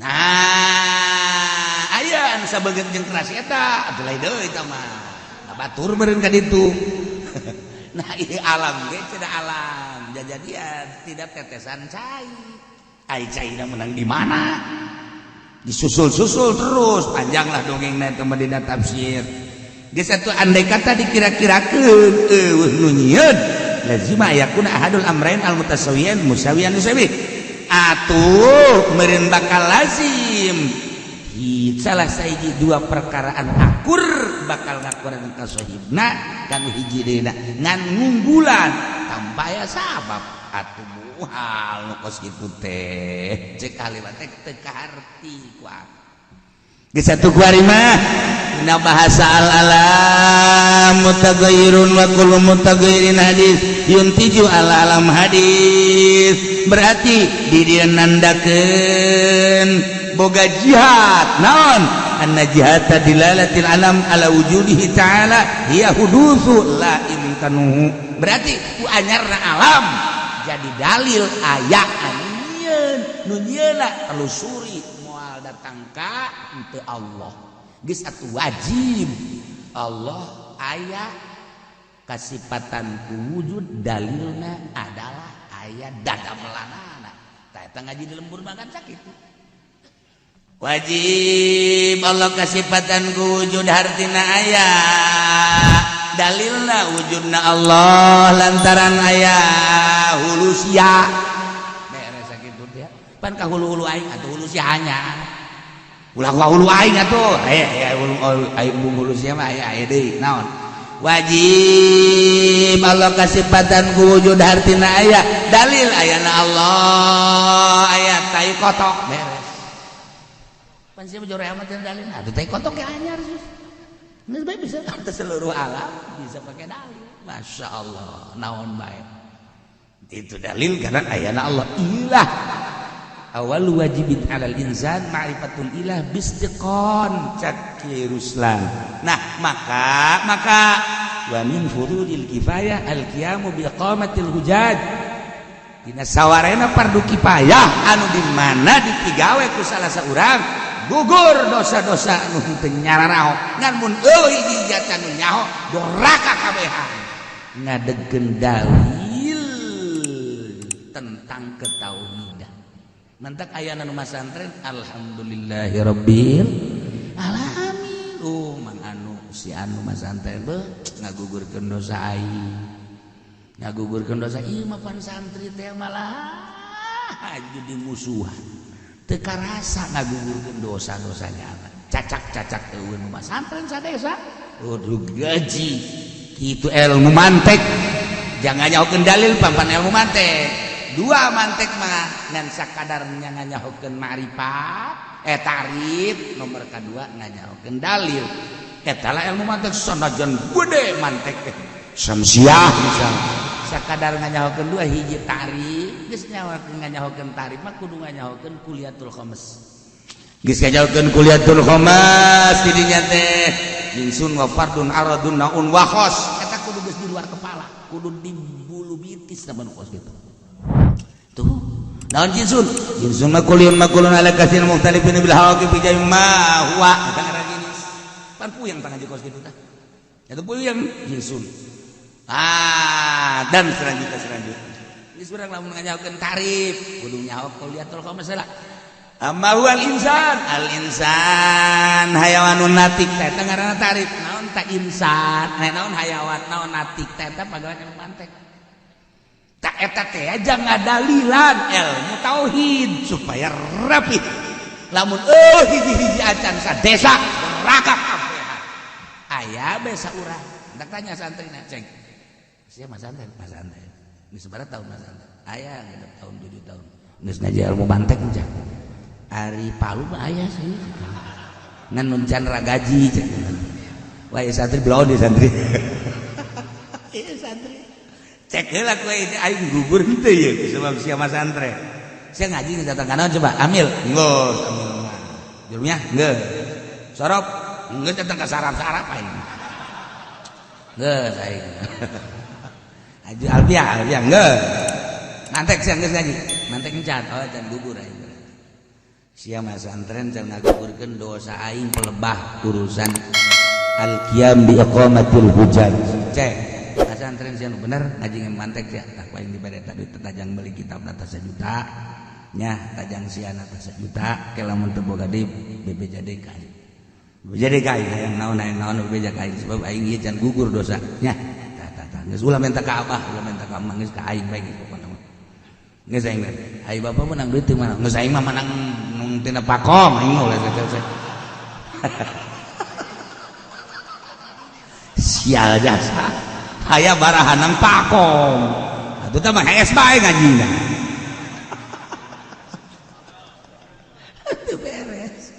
Nah, aya anu sabeungeut jeung keras eta atuh lain deui, eta mah. Batur meureun ka ditu. Nah, ieu alam ge cenah, alam jajadian tidak tetesan cai. Ai caina menang di mana? Disusul-susul terus, panjanglah dongengna eta mah dina tafsir. Geus atuh, andai kata dikira-kirakeun euweuh nu nyieun, lazima yakuna ahadul amrain al mutasawiyan musawiyan musawi, atuh meureun bakal lazim salah sahiji dua perkara anu akur, bakal ngakuran ka sahibna kanu hiji deuna ngan ngunggulan tanpa aya sabab. Atuh muhal nu kos kitu teh, cek kalimat teh teu kaharti ku aku. Geus atuh, kuari mah dina bahasa al alam mutaghayyirun wa kullu mutaghayyirin hadis yuntiju al alam hadis. Berarti di dieu nandakeun boga jihad naon? Anna jihata dilalatil alam ala wujudihi ta'ala hiya hudutsu la imkanuhu. Berarti ku anyarna alam jadi dalil aya anu nyieun. Nu nyieunna telusuri moal datang ka henteu Allah. Geus atuh, wajib Allah aya kasipatan ku wujud, dalilna adalah aya dadamelanana. Tah, eta ngaji di lembur makan sakitu. Wajib Allah kasipatan ku wujud hartina aya dalilna, wujudna Allah lantaran aya hulusia. Beres sakitu teh. Pan ka hulu-hulu aing atuh, hulusia anyar, ulah ka hulu aing atuh. Aya aya hulu aing, bung hulusia mah aya aya deui naon. Wajib Allah kasipatan ku wujud hartina aya dalil ayana Allah, aya tai kotok. Beres. Pan sia mah jore amat dalil atuh, tai kotok ge anyar sus. Geus bae, bisa seluruh alam bisa pakai dalil. Masya Allah, naon bae itu dalil karena ayana Allah. Ilah awal wajibin alal insan ma'rifatul ilah bistiqon, cak Ruslan. Nah, maka maka wa min furudil kifayah al qiyamu bi iqamatil hujaj. Dina sawarena fardu kifayah anu di mana dipigawe ku salah saurang, gugur dosa-dosa anu henteu nyararaho. Ngan mun eueuh hiji jatan nu nyaho, doraka kabehan ngadegkeun dalil tentang ketauhidan. Mantak ayana nu masantren, alhamdulillahirabbil alamin. Oh, mang anu, si anu masantren beuh ngagugurkeun dosa aing, ngagugurkeun dosa ieu mah. Pan santri teh malah jadi musuhan, teu karasa ngagugurkeun dosa-dosanya. Cacak-cacak eueuh nu masantren sadesa. Udah gaji kitu ilmu mantek, jangan nyahokeun dalil pampan ilmu mantek. Dua mantek mah ngan sakadar nyahokeun ma'rifat, tarif, nomor kedua nganyahokeun dalil. Eta lah ilmu mantek. Sanajan gede mantek teh samsiah misalnya, sakadar nganyahokeun dua hiji tarif. Geus nyahokeun, nganyahokeun tarif mah kudu nganyahokeun kuliatul khames. Geus nganyahokeun kuliatul khames, didinya teh jinsun wa fardun aradun naun wa khos. Eta kudu geus di luar kepala, kudu di bulu bitis sama nu kos gitu tuh. Naon jinsun? Jinsun mah kuliun makulun ala kasir mukhtalifin bil hawaqi bi ma huwa. Eta ngaran jenis. Pan puyeng tang ngaji kos gitu tah. Eta puyeng jinsun. Ah, dan selanjutnya selanjutnya. Geus urang lamun nganyahokeun tarif kudu nyaho kuliatul khames lah. Amma huwa al insan, al insan hayawanun natik, eta ngaranna tarif. Naon ta insan? Naon hayawan, naon natik? Eta pagawean ilmu mantek. Tak eta teh aja ngadalilan ilmu tauhid supaya rapi. Lamun eueuh hiji-hiji acan, sadesa neraka kabehan. Aya bae saurang. Tak tanya santrina, ceng. Sia masantren, masantren. Geus sabaraha tahun masantren? Aya 6 tahun, 7 tahun. Geus ngaji ilmu mantek cek. Ari Palu mah aya sih. Ngan nun can ragaji cek. Wah, santri belum di santri. Iya santri. Cek heula ku aing gugur henteu ieu sebab sia masantren. Sia ngaji geus datang kana coba amil. Geus amil mah. Jurumnya geus. Sorop geus datang ka sarap-sarap aing. Geus aing. Haji Alfiah, Alfiah geus. Mantek sia geus ngaji. Mantek encan. Oh, can gugur aing. Sia masantren can ngagugurkeun dosa aing pelebah urusan. Al-qiyam bi iqamatil hujaj. Cek pesantren sih anu bener ngaji mantek ya tah paling dibere tadi tajang beli kitab data sejuta nya tajang siana teh sejuta ke lamun teu boga deui bebeja deui ka aing. Bebeja deui ka aing hayang naon bebeja ka aing sebab aing ieu can gugur dosa nya. Tah tah tah geus ulah minta ka abah ulah minta ka emang geus ka aing bae geus pokona mah. Geus aing mah. Ai bapak menang duit ti mana? Geus aing mah menang tina pakom aing mah ulah teh. Sial jasa. Aya barahanang pakom. Atuh teh mah hees bae ngajina. Teu beres.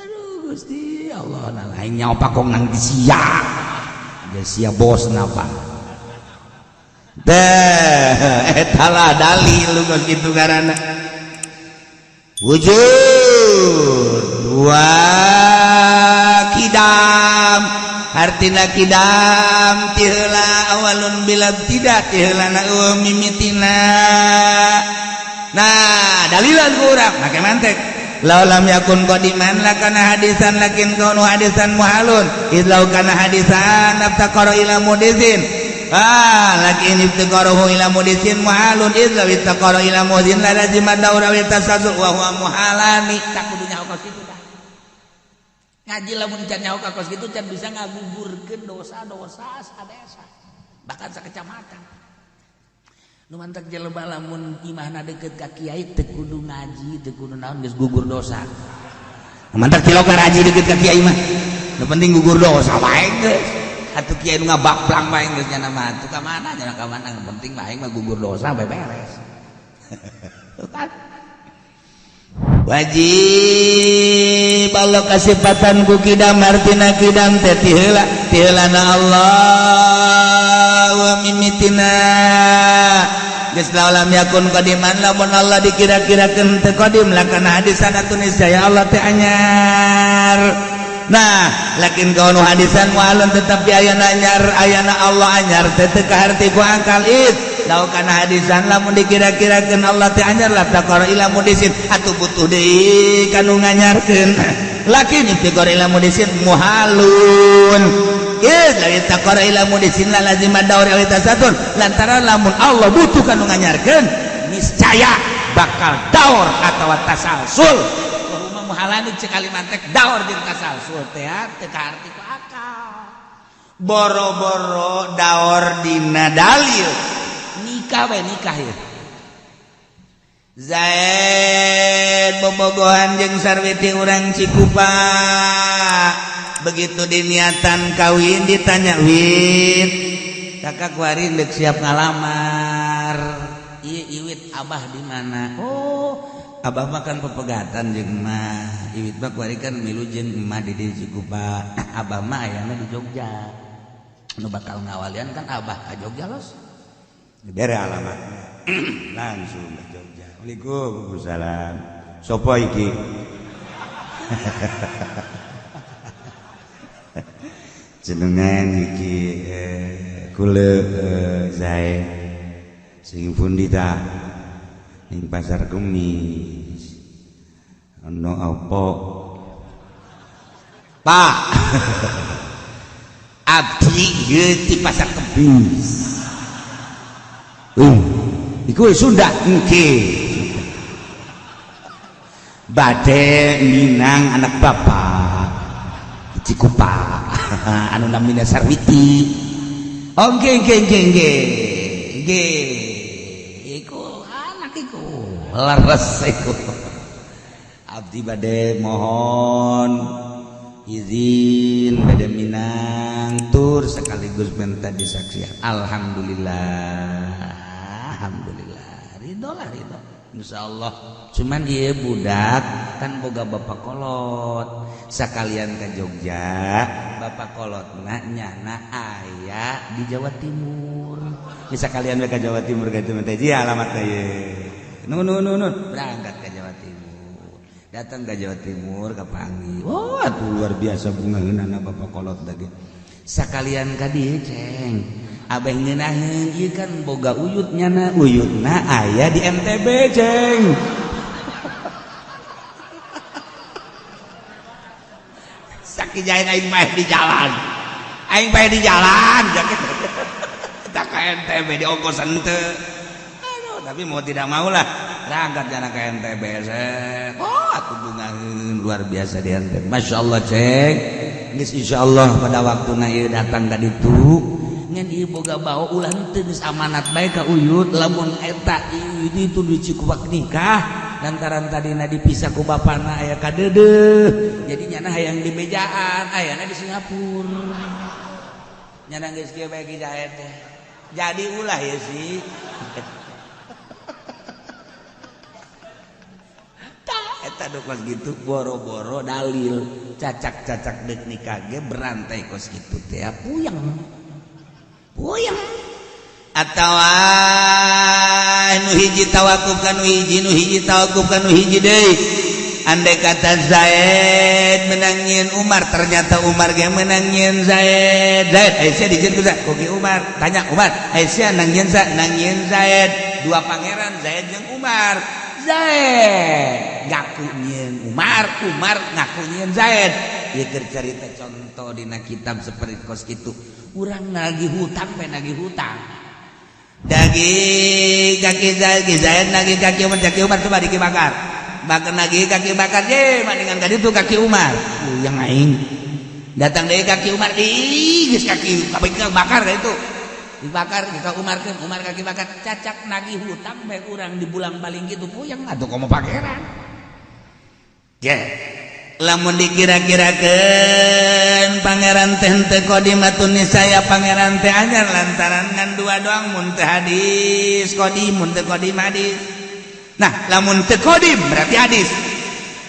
Aduh Gusti Allah nah aing nyaho pakong nang di sia. Geus sia bosna Pak. Teh eta lah dalil lu kitu ngaranna. Wujud dua kidam artina kidam ti heula awalun bila tidak ti heulana eueuh mimitina. Nah dalilan ku urang make mantek law lam yakun qadiman lakana hadisan lakin kaunu hadisan muhalun idlau kana hadisan aftaqara ila mudisin ah lakin iftaqarahu ila mudisin muhalun idlau iftaqara ila mudisin la lazima daura wa tasazu wa huwa muhalani. Tak kudu nyaho kos kitu dah. Ngaji lamun can nyaho ka kos kitu can bisa ngagugurkeun dosa-dosa sadesa bahkan sakecamatan. Nu mantak jelema lamun imahna deukeut ka kiai teu kudu ngaji teu kudu naon geus gugur dosa. Nu mantak cilok ngaji deukeut ka kiai mah nu penting gugur dosa bae geus. Atuh kiai nu ngabakplang bae geus nya mah atuh ka mana nya ka mana nu penting mah aing mah gugur dosa bae beres. Wajib Allah kasipatan ku kidam artina kidam teh ti heula ti heulana Allah wa mimitina geus lam yakun qadiman lamun Allah dikira-kirakeun teu qadim lakana hadisan atuh niscaya Allah teh anyar. Nah lakin kaunu hadisan mualun tetapi ayana anyar ayana Allah anyar teh teu kaharti ku akal id law kana hadisan lamun dikira-kirakeun Allah teh anyar la taqara ila mudisin atuh butuh deui kanu nganyarkeun lakin iftiqar ila mudisin muhalun id la taqara ila mudisin la lazima daur aw tasatun lantaran lamun Allah butuh kanu nganyarkeun niscaya bakal daur atawa tasalsul rumah muhalani cek kalimantek daur jeung tasalsul teh teu kaarti ku akal boro-boro daur dina dalil nikah we nikah ya Zaid bobogohan jeung Sarwiti urang Cikupa begitu diniatan kawin ditanya wit kakak kuari deuk siap ngalamar ieu iwit abah di mana oh abah mah kan pepegatan jeung emak iwit mah kuari kan milu jeung emak di Cikupa abah mah ayana di Jogja nu bakal ngawalian kan abah ka Jogja los dibere alamatnya langsung ke Jogja. Waalaikumsalam. Sopo iki? Jenengan iki kula Zaid sing pundi ta ning Pasar Kemis ana apa Pak? Abdi ieu ti Pasar Kemis. Iku Sunda engke bade minang anak bapak Cikupa anu namina Sarwiti. Oh nggih nggih nggih nggih nggih iku anak iku leres iku abdi bade mohon izin bade minang tur sekaligus minta disaksikan. Alhamdulillah alhamdulillah ridho lah ridho insyaallah. Cuman ieu budak kan boga bapak kolot sakalian ke Jogja bapak kolotna nyana aya di Jawa Timur bisa kalian ke Jawa Timur ka itu teh ji alamatna ye nun nun nun berangkat ke Jawa Timur datang ke Jawa Timur ke Pangi. Oh atuh luar biasa bungaheunana bapak kolot lagi sakalian ka dieu ceng abeh ngeunaheun ieu kan boga uyut nyana uyutna aya di MTB ceng. Sakijain aing mah di jalan. Aing bae di jalan jaket tak ka NTB di ongkosan teu. Aduh, tapi mau tidak mau lah berangkat jana ke NTB. Oh, aku bungaheun luar biasa di NTB. Masya Allah, cek. Geus insyaallah pada waktuna ieu datang ka ditu. Ngan ieu boga bawa ulah henteu, geus amanat bae ka Uyut lamun eta ieu itu di Cikupak nikah lantaran tadina dipisah ku bapana aya kadeudeuh, jadi nyana hayang di bejaan ayana di Singapura. Nyana geus kieu bae ki jahet teh. Jadi ulah ya sih. Eta kos gitu boro-boro dalil cacak-cacak dek nikah ge berantai kos gitu teh puyeng puyeng. Atawa nu hiji tawakuf ka nu hiji, nu hiji tawakuf ka nu hiji deui. Andai kata Zaid menang nyieun Umar, ternyata Umar ge menang nyieun Zaid. Zaid Aisyah dijieun ku Koki Umar tanya Umar Aisyah nang nyieun sa nang nyieun Zaid, dua pangeran Zaid jeung Umar. Zaid ngaku nyieun Umar, Umar ngaku nyieun Zaid. Ieu keur carita contoh dina kitab seperti kos kitu. Urang nagih hutang bae, nagih hutang. Dagi kaki Zaid, Zaid nagih kaki Umar, kaki Umar coba diki bakar. Bakar nagih kaki bakar ye mandingan ka ditu kaki Umar. Yang aing. Datang deui kaki Umar di geus kaki bakar ka itu. Dibakar ka Umar keun, Umar kaki bakar cacak nagih hutang bae urang dibulang baling gitu puyeng atuh komo pangeran. Ye. Lamun dikira-kirakeun pangeran teh henteu qadimatun nisaya, pangeran teh anyar lantaran ngan dua doang, mun teu hadis qadim, mun teu qadim hadis. Nah, lamun teu qadim berarti hadis.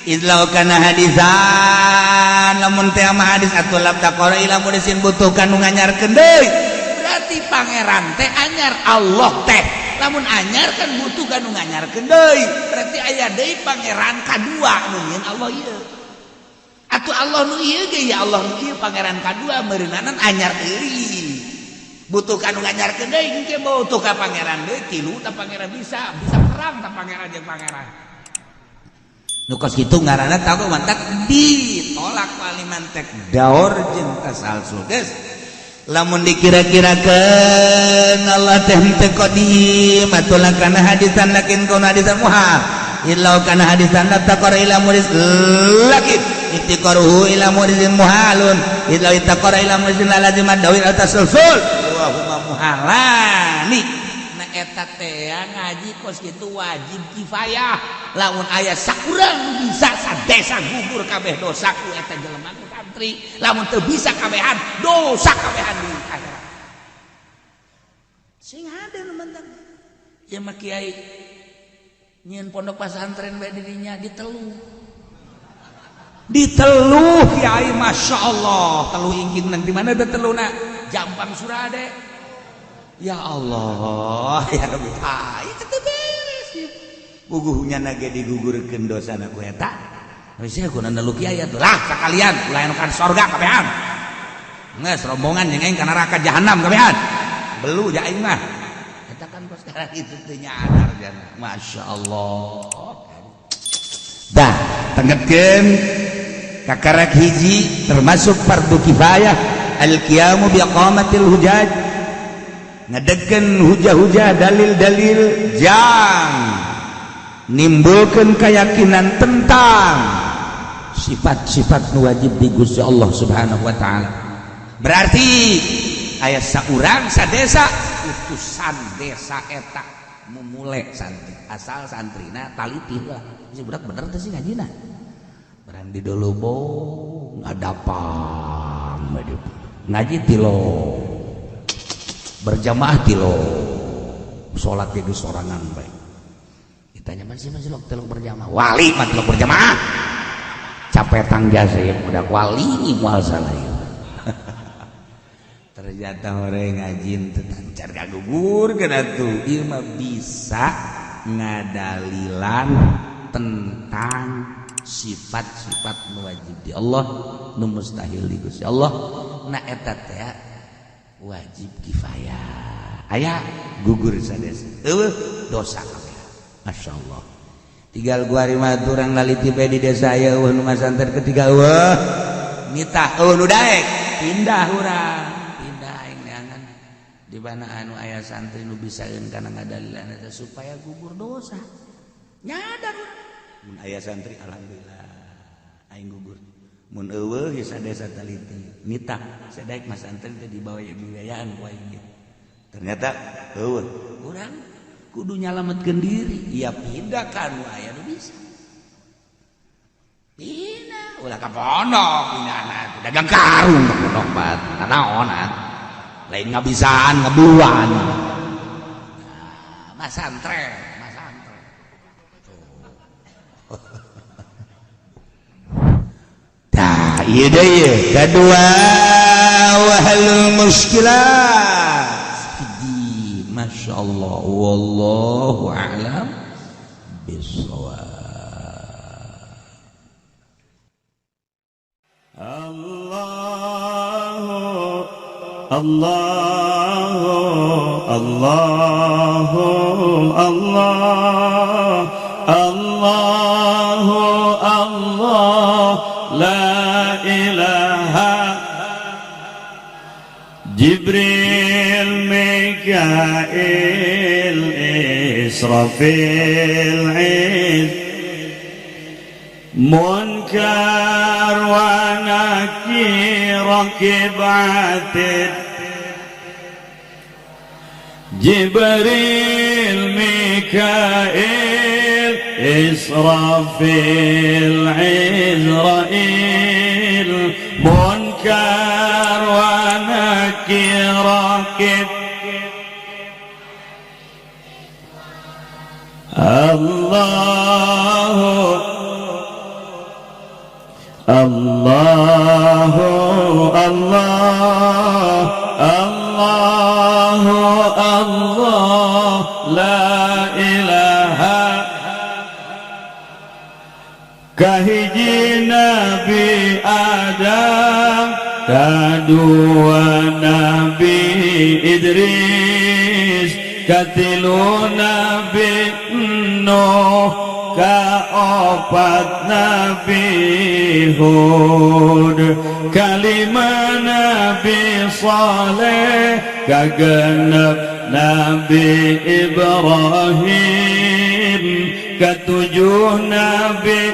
Idlau kana hadisan, lamun teh mah hadis atuh labda qara ila mudisin butuh kanu nganyarkeun deui. Berarti pangeran teh anyar, Allah teh lamun anyar kan butuh kanu nganyarkeun deui. Berarti aya deui pangeran kadua nu nyieun Allah ieu. Atuh Allah nu ieu ge ya Allah nu ieu pangeran kadua meureunanan anyar deui. Butuh kanu nganyarkeun deui engke butuh ka pangeran deui tilu ta pangeran bisa bisa perang ta pangeran jeung pangeran. Nu kos kitu ngaranna tahu mantak ditolak wali mantek daur jeung tasalsul. Geus lamun dikira-kirakeun Allah teh henteu qadim atuh kana hadisan lakin kaun hadisan muhal. Illau kana hadisan la taqara ila muris lakin ittiqaruhu ila murisin muhalun illa ittaqara ila murisin la lazim dawil tasalsul wa huma muhalani. Nah eta teh ngaji kos kitu wajib kifayah. Lamun aya sakurang bisa sadesa gugur kabeh dosa ku eta jelema ku santri. Lamun teu bisa kabehan dosa kabehan di akhirat. Sing hade nu mentang ieu mah kiai nyieun pondok pesantren bae dirinya diteluh. Diteluh kiai Masya Allah teluh ingking nang di mana teh teluna Jampang Surade. Ya Allah ya Rabbi, ah itu teh beres ya. Puguhnya nage digugurkeun dosana ku eta. Geus ku nelu kiai atuh lah sakalian ulah anu kan sorga kabehan. Geus rombongan jeung aing ka neraka jahanam kabehan. Belu ja aing mah. Eta kan kos sekarang itu teh nyadar jana. Masya Allah. Dah tenggetkeun kakarak hiji termasuk fardu kifayah al-qiyamu biqamatil hujaj, ngedegkeun hujah-hujah dalil-dalil jang nimbulkeun keyakinan tentang sifat-sifat nu wajib di Gusti Allah Subhanahu wa taala. Berarti aya saurang sadesa utusan desa eta memulai santri asal santrina talitih lah si budak bener teh sih ngajina barang di dulu ngadapang ngaji tilo berjamaah tilo salat jadi sorangan baik ditanya masih masih lok telok berjamaah wali mah telok berjamaah capek tangga saya budak wali mual salah ya. Ternyata orang ngajin tetancar kagugur kena tuh ieu mah bisa ngadalilan tentang sifat-sifat wajib di Allah nu mustahil di Gusti Allah. Nah eta teh wajib kifayah aya gugur sadesa eueuh dosa kabeh. Masya Allah tinggal gua mah urang laliti bae di desa aya eueuh nu masanter ketiga eueuh nitah eueuh nu daek pindah urang. Di mana anu aya santri nu bisaeun kana ngadalilan eta supaya gugur dosa. Nyadar mun aya santri alhamdulillah aing gugur. Mun eueuh geus desa taliti. Nita sadaek mas santri teh dibawa biayaan ku aing. Ternyata eueuh urang kudu nyalametkeun diri. Ya pindah kan nu aya nu bisa. Pindah ulah ka pondok pindahna dagang karung ka pondok bat. Naon atuh. Lain ngabisaan ngebuan. Nah, masantre, masantre. Tuh. Tah, ieu deui kedua wahlul muskilah. Di Masya Allah, wallahu a'lam bissawab. Allah Allah Allah Allah Allah Allah la ilaha Jibril Mikail Israfil Munkar wa Nakir Rakib Atid Jibril Mikail Israfil Izrail Munkar wa Nakir Rakib Allah Allah Allah Allah Allah la ilaha kahiji Nabi Adam kadua Nabi Idris katilu Nabi Nuh kaopat Nabi Hud kalima Nabi Saleh kagenep Nabi Ibrahim ketujuh Nabi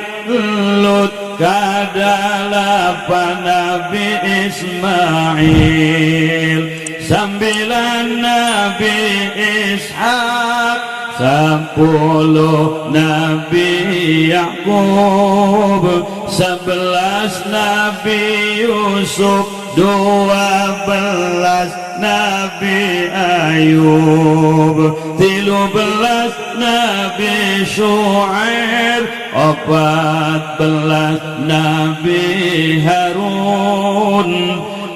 Lut kadalapan Nabi Ismail sembilan Nabi Ishak 10 Nabi Yakub 11 Nabi Yusuf 12 Nabi Ayub 13 Nabi Shu'aib 14 Nabi Harun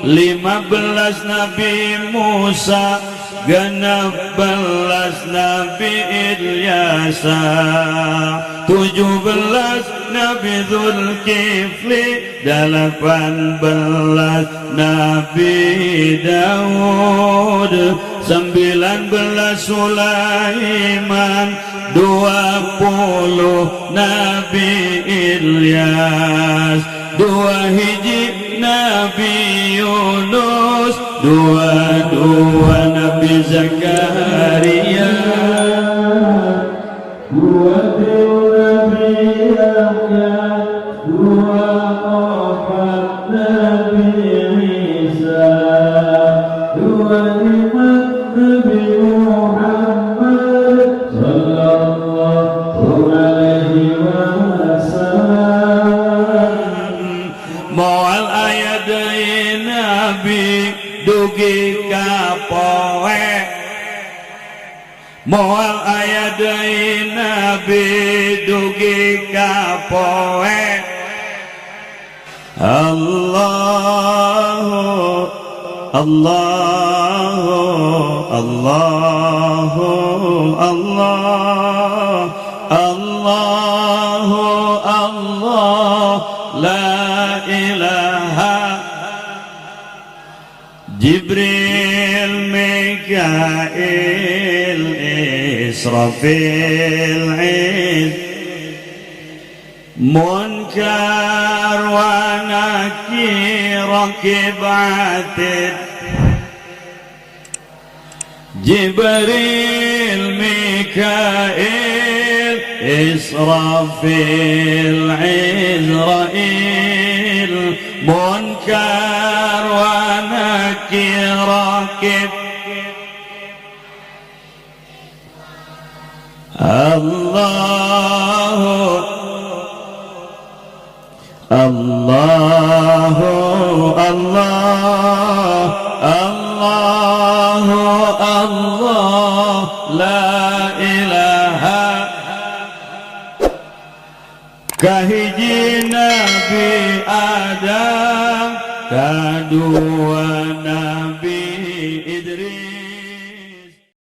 15 Nabi Musa 16 Nabi Ilyasa 17 Nabi Zulkifli 18 Nabi Daud 19 Sulaiman 20 Nabi Ilyas 2 hiji Nabi Yunus 22 Nabi Zakaria 2 Nabi Yahya 24 Nabi Isa 25 Nabi Muhammad sallallahu alaihi wasallam. Moal aya deui Nabi dugi ka poe moal aya deui Nabi dugi ka poe. Allahu Allahu Allahu Allah Allahu Allah la ilaha Jibril Mikail Israfil Munkar wa Nakir Rakib Atid Jibril, Mikail, Israfil, Izrail, Munkar wa Nakir, Rakib. Allahu Allahu Allah Allahu Allah la ilaha. Kahiji Nabi Adam, kadua Nabi Idris.